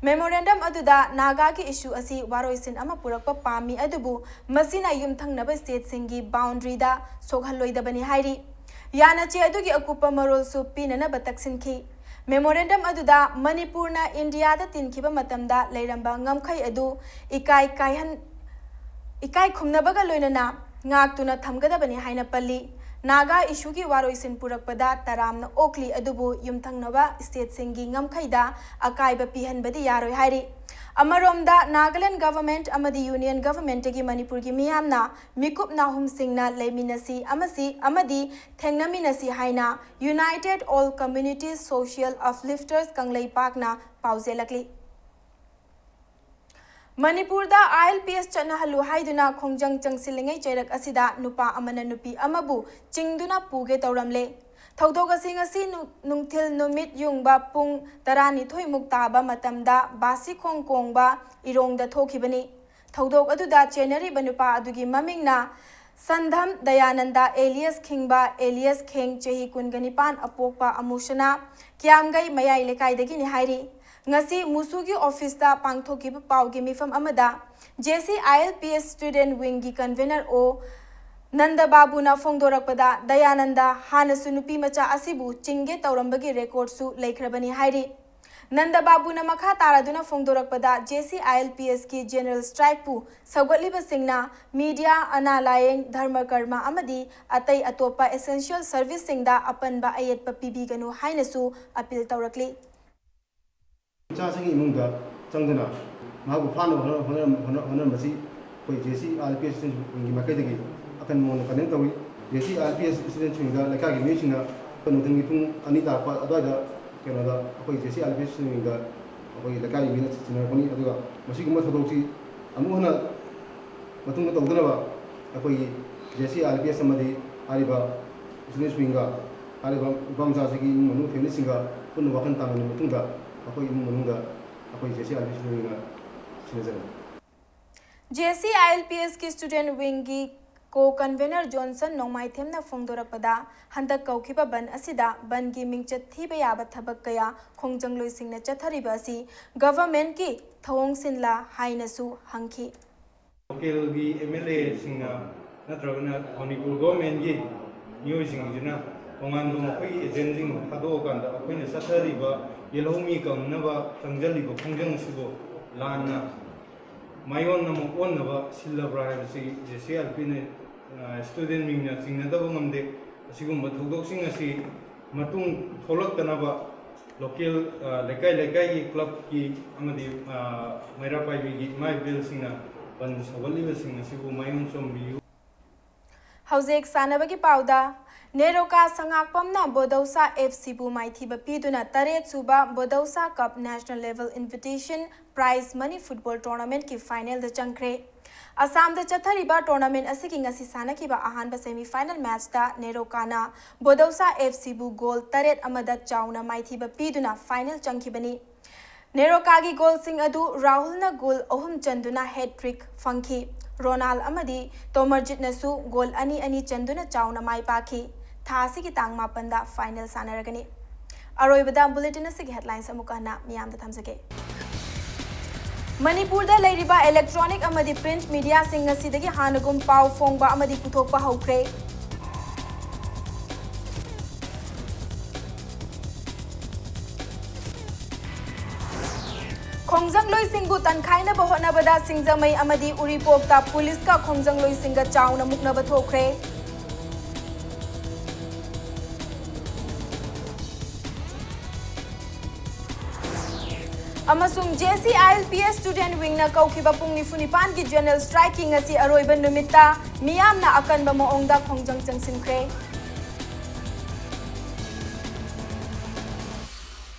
ꯃꯦꯃꯣꯔꯦꯟꯗꯝ ꯑꯗꯨꯗ ꯅꯥꯒꯥꯒꯤ ꯏꯁꯨ ꯑꯁꯤ ꯋꯥꯔꯣꯏꯁꯤꯟ ꯑꯃ ꯄꯨꯔꯛꯄ ꯄꯥꯝꯃꯤ, ꯑꯗꯨꯕꯨ ꯃꯁꯤꯅ ꯌꯨꯝꯊꯪꯅꯕ ꯁ꯭ꯇꯦꯠꯁꯤꯡꯒꯤ ꯕꯥꯎꯟꯗ꯭ꯔꯤꯗ ꯁꯣꯛꯍꯜꯂꯣꯏꯗꯕꯅꯤ ꯍꯥꯏꯔꯤ꯫ ꯌꯥꯅꯆꯦ ꯑꯗꯨꯒꯤ ꯑꯀꯨꯞꯄ ꯃꯔꯣꯜꯁꯨ ꯄꯤꯅꯅꯕ ꯇꯛꯁꯤꯟꯈꯤ꯫ ꯃꯦꯃꯣꯔꯦꯟꯗꯝ ꯑꯗꯨꯗ ꯃꯅꯤꯄꯨꯔꯅ ꯏꯟꯗꯤꯌꯥꯗ ꯇꯤꯟꯈꯤꯕ ꯃꯇꯝꯗ ꯂꯩꯔꯝꯕ ꯉꯝꯈꯩ ꯑꯗꯨ ꯏꯀꯥꯏ ꯀꯥꯏꯍꯟ-, ꯏꯀꯥꯏ ꯈꯨꯝꯅꯕꯒ ꯂꯣꯏꯅꯅ ꯉꯥꯛꯇꯨꯅ ꯊꯝꯒꯗꯕꯅꯤ ꯍꯥꯏꯅ ꯄꯜꯂꯤ꯫ ꯅꯥꯒꯥ ꯏꯁꯨꯒꯤ ꯋꯥꯔꯣꯏꯁꯤꯟ ꯄꯨꯔꯛꯄꯗ ꯇꯔꯥꯝꯅ ꯑꯣꯛꯂꯤ, ꯑꯗꯨꯕꯨ ꯌꯨꯝꯊꯪꯅꯕ ꯁ꯭ꯇꯦꯠꯁꯤꯡꯒꯤ ꯉꯝꯈꯩꯗ ꯑꯀꯥꯏꯕ ꯄꯤꯍꯟꯕꯗꯤ ꯌꯥꯔꯣꯏ ꯍꯥꯏꯔꯤ꯫ ꯑꯃꯔꯣꯝꯗ ꯅꯥꯒꯥꯂꯦꯟ ꯒꯚꯔꯟꯃꯦꯟꯠ ꯑꯃꯗꯤ ꯌꯨꯅꯤꯌꯟ ꯒꯚꯔꯟꯃꯦꯟꯠꯇꯒꯤ ꯃꯅꯤꯄꯨꯔꯒꯤ ꯃꯤꯌꯥꯝꯅ ꯃꯤꯀꯨꯞ ꯅꯥꯍꯨꯝꯁꯤꯡꯅ ꯂꯩꯃꯤꯟꯅꯁꯤ ꯑꯃꯁꯤ ꯑꯃꯗꯤ ꯊꯦꯡꯅꯃꯤꯟꯅꯁꯤ ꯍꯥꯏꯅ United All Community Social Uplifters ꯀꯪꯂꯩꯄꯥꯛꯅ ꯄꯥꯎꯖꯦꯜꯂꯛꯂꯤ꯫ ꯃꯅꯤꯄꯨꯔꯗ ꯑꯥꯏ ꯑꯦꯜ ꯄꯤ ꯑꯦꯁ ꯆꯠꯅꯍꯜꯂꯨ ꯍꯥꯏꯗꯨꯅ ꯈꯣꯡꯖꯪ ꯆꯪꯁꯤꯜꯂꯤꯉꯩ ꯆꯩꯔꯛ ꯑꯁꯤꯗ ꯅꯨꯄꯥ ꯑꯃꯅ ꯅꯨꯄꯤ ꯑꯃꯕꯨ ꯆꯤꯡꯗꯨꯅ ꯄꯨꯒꯦ ꯇꯧꯔꯝꯂꯦ꯫ ꯊꯧꯗꯣꯛ ꯑꯁꯤ ꯉꯁꯤ ꯅꯨ-, ꯅꯨꯡꯊꯤꯜ ꯅꯨꯃꯤꯠ ꯌꯨꯡꯕ ꯄꯨꯡ ꯇꯔꯥꯅꯤꯊꯣꯏꯃꯨꯛ ꯇꯥꯕ ꯃꯇꯝꯗ ꯕꯥꯁꯤꯈꯣꯡ ꯀꯣꯡꯕ ꯏꯔꯣꯡꯗ ꯊꯣꯛꯈꯤꯕꯅꯤ꯫ ꯊꯧꯗꯣꯛ ꯑꯗꯨꯗ ꯆꯦꯟꯅꯔꯤꯕ ꯅꯨꯄꯥ ꯑꯗꯨꯒꯤ ꯃꯃꯤꯡꯅ ꯁꯟꯙꯝ ꯗꯌꯥꯅꯟꯗ alias ꯈꯤꯡꯕ alias ꯈꯦꯡ, ꯆꯍꯤ ꯀꯨꯟꯒ ꯅꯤꯄꯥꯟ, ꯑꯄꯣꯛꯄ ꯑꯃꯨꯁꯅꯥ, ꯀꯤꯌꯥꯝꯒꯩ ꯃꯌꯥꯏ ꯂꯩꯀꯥꯏꯗꯒꯤꯅꯤ ꯍꯥꯏꯔꯤ꯫ ꯉꯁꯤ ꯃꯨꯁꯨꯒꯤ ꯑꯣꯐꯤꯁꯇ ꯄꯥꯡꯊꯣꯛꯈꯤꯕ ꯄꯥꯎꯒꯤ ꯃꯤꯐꯝ ꯑꯃꯗ J C I L P S student wingꯒꯤ convener ꯑꯣ ꯅꯟꯗꯕꯥꯕꯨꯅ ꯐꯣꯡꯗꯣꯔꯛꯄꯗ, ꯗꯌꯥꯅꯟꯗ ꯍꯥꯟꯅꯁꯨ ꯅꯨꯄꯤ ꯃꯆꯥ ꯑꯁꯤꯕꯨ ꯆꯤꯡꯒꯦ ꯇꯧꯔꯝꯕꯒꯤ ꯔꯦꯀꯣꯔꯗꯁꯨ ꯂꯩꯈ꯭ꯔꯕꯅꯤ ꯍꯥꯏꯔꯤ꯫ ꯅꯟꯗꯕꯥꯕꯨꯅ ꯃꯈꯥ ꯇꯥꯔꯗꯨꯅ ꯐꯣꯡꯗꯣꯔꯛꯄꯗ, J C I L P Sꯀꯤ general strikeꯄꯨ ꯁꯧꯒꯠꯂꯤꯕꯁꯤꯡꯅ media, ꯑꯅꯥ ꯂꯥꯌꯦꯡ, ꯙꯔꯃ ꯀꯔꯃ ꯑꯃꯗꯤ ꯑꯇꯩ ꯑꯇꯣꯞꯄ essential serviceꯁꯤꯡꯗ ꯑꯄꯟꯕ ꯑꯌꯦꯠꯄ ꯄꯤꯕꯤꯒꯅꯨ ꯍꯥꯏꯅꯁꯨ appeal ꯇꯧꯔꯛꯂꯤ꯫ ꯃꯆꯥꯁꯤꯒꯤ ꯏꯃꯨꯡꯗ ꯆꯪꯗꯨꯅ ꯃꯍꯥꯛꯄꯨ ꯐꯥꯅꯕ ꯍꯣꯠꯅ-, ꯍꯣꯠꯅꯔꯝ-, ꯍꯣꯠꯅ-, ꯍꯣꯠꯅꯔꯝꯕꯁꯤ ꯑꯩꯈꯣꯏ J C I L P S students wingꯒꯤ ꯃꯥꯏꯀꯩꯗꯒꯤ ꯑꯀꯟꯕ ꯃꯑꯣꯡꯗ condemn ꯇꯧꯏ꯫ J C I L P S students wingꯗ ꯂꯩꯀꯥꯏꯒꯤ ꯃꯤꯑꯣꯏꯁꯤꯡꯅ ꯅꯨꯡꯊꯤꯜꯒꯤ ꯄꯨꯡ ꯑꯅꯤ ꯇꯥꯔꯛꯄ ꯑꯗꯨꯋꯥꯏꯗ ꯀꯩꯅꯣꯗ ꯑꯩꯈꯣꯏ J C I L P S students wingꯗ ꯑꯩꯈꯣꯏꯒꯤ ꯂꯩꯀꯥꯏꯒꯤ ꯃꯤꯅ ꯁꯤꯟꯅꯔꯛꯄꯅꯤ꯫ ꯑꯗꯨꯒ ꯃꯁꯤꯒꯨꯝꯕ ꯊꯧꯗꯣꯛꯁꯤ ꯑꯃꯨꯛ ꯍꯟꯅ ꯃꯇꯨꯡꯗ ꯇꯧꯗꯅꯕ ꯑꯩꯈꯣꯏꯒꯤ J C I L P S ꯑꯃꯗꯤ ꯍꯥꯏꯔꯤꯕ students wingꯒ ꯍꯥꯏꯔꯤꯕ ꯅꯨꯄꯥ ꯃꯆꯥꯁꯤꯒꯤ ꯏꯃꯨꯡ ꯃꯅꯨꯡ familyꯁꯤꯡꯒ ꯄꯨꯟꯅ ꯋꯥꯈꯜ ꯇꯥꯅꯔꯕ ꯃꯇꯨꯡꯗ ꯑꯩꯈꯣꯏ ꯏꯃꯨꯡ ꯃꯅꯨꯡꯗ ꯑꯩꯈꯣꯏ J C I L P S students wingꯅ J C I L P ꯑꯦꯁꯀꯤ student ꯋꯤꯡꯒꯤ ꯀꯣ ꯀꯟꯚꯦꯅꯔ ꯖꯣꯟꯁꯟ ꯅꯣꯡꯃꯥꯏꯊꯦꯝꯅ ꯐꯣꯡꯗꯣꯔꯛꯄꯗ, ꯍꯟꯗꯛ ꯀꯧꯈꯤꯕ ꯕꯟ ꯑꯁꯤꯗ ꯕꯟꯒꯤ ꯃꯤꯡꯆꯠ ꯊꯤꯕ ꯌꯥꯕ ꯊꯕꯛ ꯀꯌꯥ ꯈꯣꯡꯖꯪꯂꯣꯏꯁꯤꯡꯅ ꯆꯠꯊꯔꯤꯕ ꯑꯁꯤ ꯒꯚꯔꯟꯃꯦꯟꯠꯀꯤ ꯊꯧꯑꯣꯡꯁꯤꯡꯂꯥ ꯍꯥꯏꯅꯁꯨ ꯍꯪꯈꯤ꯫ ꯂꯣꯀꯦꯜꯒꯤ ꯑꯦꯝ ꯑꯦꯜ ꯑꯦꯁꯤꯡꯅ ꯅꯠꯇ꯭ꯔꯒꯅ ꯃꯅꯤꯄꯨꯔ ꯒꯣꯔꯃꯦꯟꯒꯤ ꯃꯤꯑꯣꯏꯁꯤꯡꯁꯤꯅ ꯇꯣꯉꯥꯟꯕ ꯃꯈꯣꯏꯒꯤ ꯑꯦꯖꯦꯟꯁꯤꯡ ꯊꯥꯗꯣꯛꯑꯀꯥꯟꯗ ꯑꯩꯈꯣꯏꯅ ꯆꯠꯊꯔꯤꯕ ꯌꯦꯜꯍꯧꯃꯤ ꯀꯪꯅꯕ ꯆꯪꯁꯤꯜꯂꯤꯕ ꯈꯣꯡꯖꯪ ꯑꯁꯤꯕꯨ ꯂꯥꯟꯅ ꯃꯥꯏꯑꯣꯟ ꯑꯃ ꯑꯣꯟꯅꯕ ꯁꯤꯜꯂꯕ꯭ꯔꯥ ꯍꯥꯏꯕꯁꯤ ꯖꯦ ꯁꯤ ꯑꯥꯔ ꯄꯤꯅ ꯁ꯭ꯇꯨꯗꯦꯟꯠ ꯋꯤꯡꯅ ꯆꯤꯡꯅꯗꯕ ꯉꯝꯗꯦ꯫ ꯑꯁꯤꯒꯨꯝꯕ ꯊꯧꯗꯣꯛꯁꯤꯡ ꯑꯁꯤ ꯃꯇꯨꯡ ꯊꯣꯛꯂꯛꯇꯅꯕ ꯂꯣꯀꯦꯜ ꯂꯩꯀꯥꯏ ꯂꯩꯀꯥꯏꯒꯤ ꯀ꯭ꯂꯕꯀꯤ ꯑꯃꯗꯤ ꯃꯩꯔꯥ ꯄꯥꯏꯕꯤꯒꯤ ꯏꯃꯥ ꯏꯕꯦꯜꯁꯤꯡꯅ ꯕꯟ ꯁꯧꯒꯠꯂꯤꯕꯁꯤꯡ ꯑꯁꯤꯕꯨ ꯃꯥꯏꯑꯣꯟ ꯆꯣꯝꯕꯤꯌꯨ꯫ ꯍꯧꯖꯤꯛ ꯁꯥꯟꯅꯕꯒꯤ ꯄꯥꯎꯗ, ꯅꯦꯔꯣꯀꯥ ꯁꯉꯥꯛꯄꯝꯅ ꯕꯣꯗꯧꯁꯥ ꯑꯦꯐ ꯁꯤꯕꯨ ꯃꯥꯏꯊꯤꯕ ꯄꯤꯗꯨꯅ ꯇꯔꯦꯠ ꯁꯨꯕ Bodousa cup national level invitation prize money football ꯇꯣꯔꯅꯥꯃꯦꯟꯠꯀꯤ ꯐꯥꯏꯅꯦꯜꯗ ꯆꯪꯈ꯭ꯔꯦ꯫ ꯑꯁꯥꯝꯗ ꯆꯠꯊꯔꯤꯕ ꯇꯣꯔꯅꯥꯃꯦꯟꯠ ꯑꯁꯤꯒꯤ ꯉꯁꯤ ꯁꯥꯟꯅꯈꯤꯕ ꯑꯍꯥꯟꯕ ꯁꯦꯃꯤ ꯐꯥꯏꯅꯦꯜ ꯃꯦꯆꯇ ꯅꯦꯔꯣꯀꯥꯅ ꯕꯣꯗꯧꯁꯥ ꯑꯦꯐ ꯁꯤꯕꯨ ꯒꯣꯜ ꯇꯔꯦꯠ ꯑꯃꯗ ꯆꯥꯎꯅ ꯃꯥꯏꯊꯤꯕ ꯄꯤꯗꯨꯅ ꯐꯥꯏꯅꯦꯜ ꯆꯪꯈꯤꯕꯅꯤ꯫ ꯅꯦꯔꯣꯀꯥꯒꯤ ꯒꯣꯜꯁꯤꯡ ꯑꯗꯨ ꯔꯥꯍꯨꯜꯅ ꯒꯣꯜ ꯑꯍꯨꯝ ꯆꯟꯗꯨꯅ ꯍꯦꯠ ꯇ꯭ꯔꯤꯛ ꯐꯪꯈꯤ꯫ ꯔꯣꯅꯥꯜ ꯑꯃꯗꯤ ꯇꯣꯃꯔꯖꯤꯠꯅꯁꯨ ꯒꯣꯜ ꯑꯅꯤ ꯑꯅꯤ ꯆꯟꯗꯨꯅ ꯆꯥꯎꯅ ꯃꯥꯏ ꯄꯥꯛꯈꯤ꯫ ꯊꯥ ꯑꯁꯤꯒꯤ ꯇꯥꯡ ꯃꯥꯄꯟꯗ ꯐꯥꯏꯅꯦꯜ ꯁꯥꯟꯅꯔꯒꯅꯤ꯫ ꯑꯔꯣꯏꯕꯗ ꯕꯨꯂꯦꯇꯤꯟ ꯑꯁꯤꯒꯤ ꯍꯦꯗꯂꯥꯏꯟꯁ ꯑꯃꯨꯛꯀ ꯍꯟꯅ ꯃꯤꯌꯥꯝꯗ ꯊꯝꯖꯒꯦ꯫ ꯃꯅꯤꯄꯨꯔꯗ ꯂꯩꯔꯤꯕ ꯏꯂꯦꯛꯇ꯭ꯔꯣꯅꯤꯛ ꯑꯃꯗꯤ ꯄ꯭ꯔꯤꯟꯠ ꯃꯤꯗꯤꯌꯥꯁꯤꯡ ꯉꯁꯤꯗꯒꯤ ꯍꯥꯟꯅꯒꯨꯝ ꯄꯥꯎ ꯐꯣꯡꯕ ꯑꯃꯗꯤ ꯄꯨꯊꯣꯛꯄ ꯍꯧꯈ꯭ꯔꯦ꯫ ꯈꯣꯡꯖꯪꯂꯣꯏꯁꯤꯡꯕꯨ ꯇꯟꯈꯥꯏꯅꯕ ꯍꯣꯠꯅꯕꯗ ꯁꯤꯡꯖꯃꯩ ꯑꯃꯗꯤ ꯎꯔꯤꯄꯣꯛꯇ ꯄꯨꯂꯤꯁꯀ ꯈꯣꯡꯖꯪꯂꯣꯏꯁꯤꯡꯒ ꯆꯥꯎꯅ ꯃꯨꯛꯅꯕ ꯊꯣꯛꯈ꯭ꯔꯦ꯫ ꯑꯃꯁꯨꯡ J C I L P S student ꯋꯤꯡꯅ ꯀꯧꯈꯤꯕ ꯄꯨꯡ ꯅꯤꯐꯨ ꯅꯤꯄꯥꯟꯒꯤ ꯖꯦꯅꯔꯦꯜ ꯁ꯭ꯇ꯭ꯔꯥꯏꯛꯀꯤ ꯉꯁꯤ ꯑꯔꯣꯏꯕ ꯅꯨꯃꯤꯠꯇ ꯃꯤꯌꯥꯝꯅ ꯑꯀꯟꯕ ꯃꯑꯣꯡꯗ ꯈꯣꯡꯖꯪ ꯆꯪꯁꯤꯟꯈ꯭ꯔꯦ꯫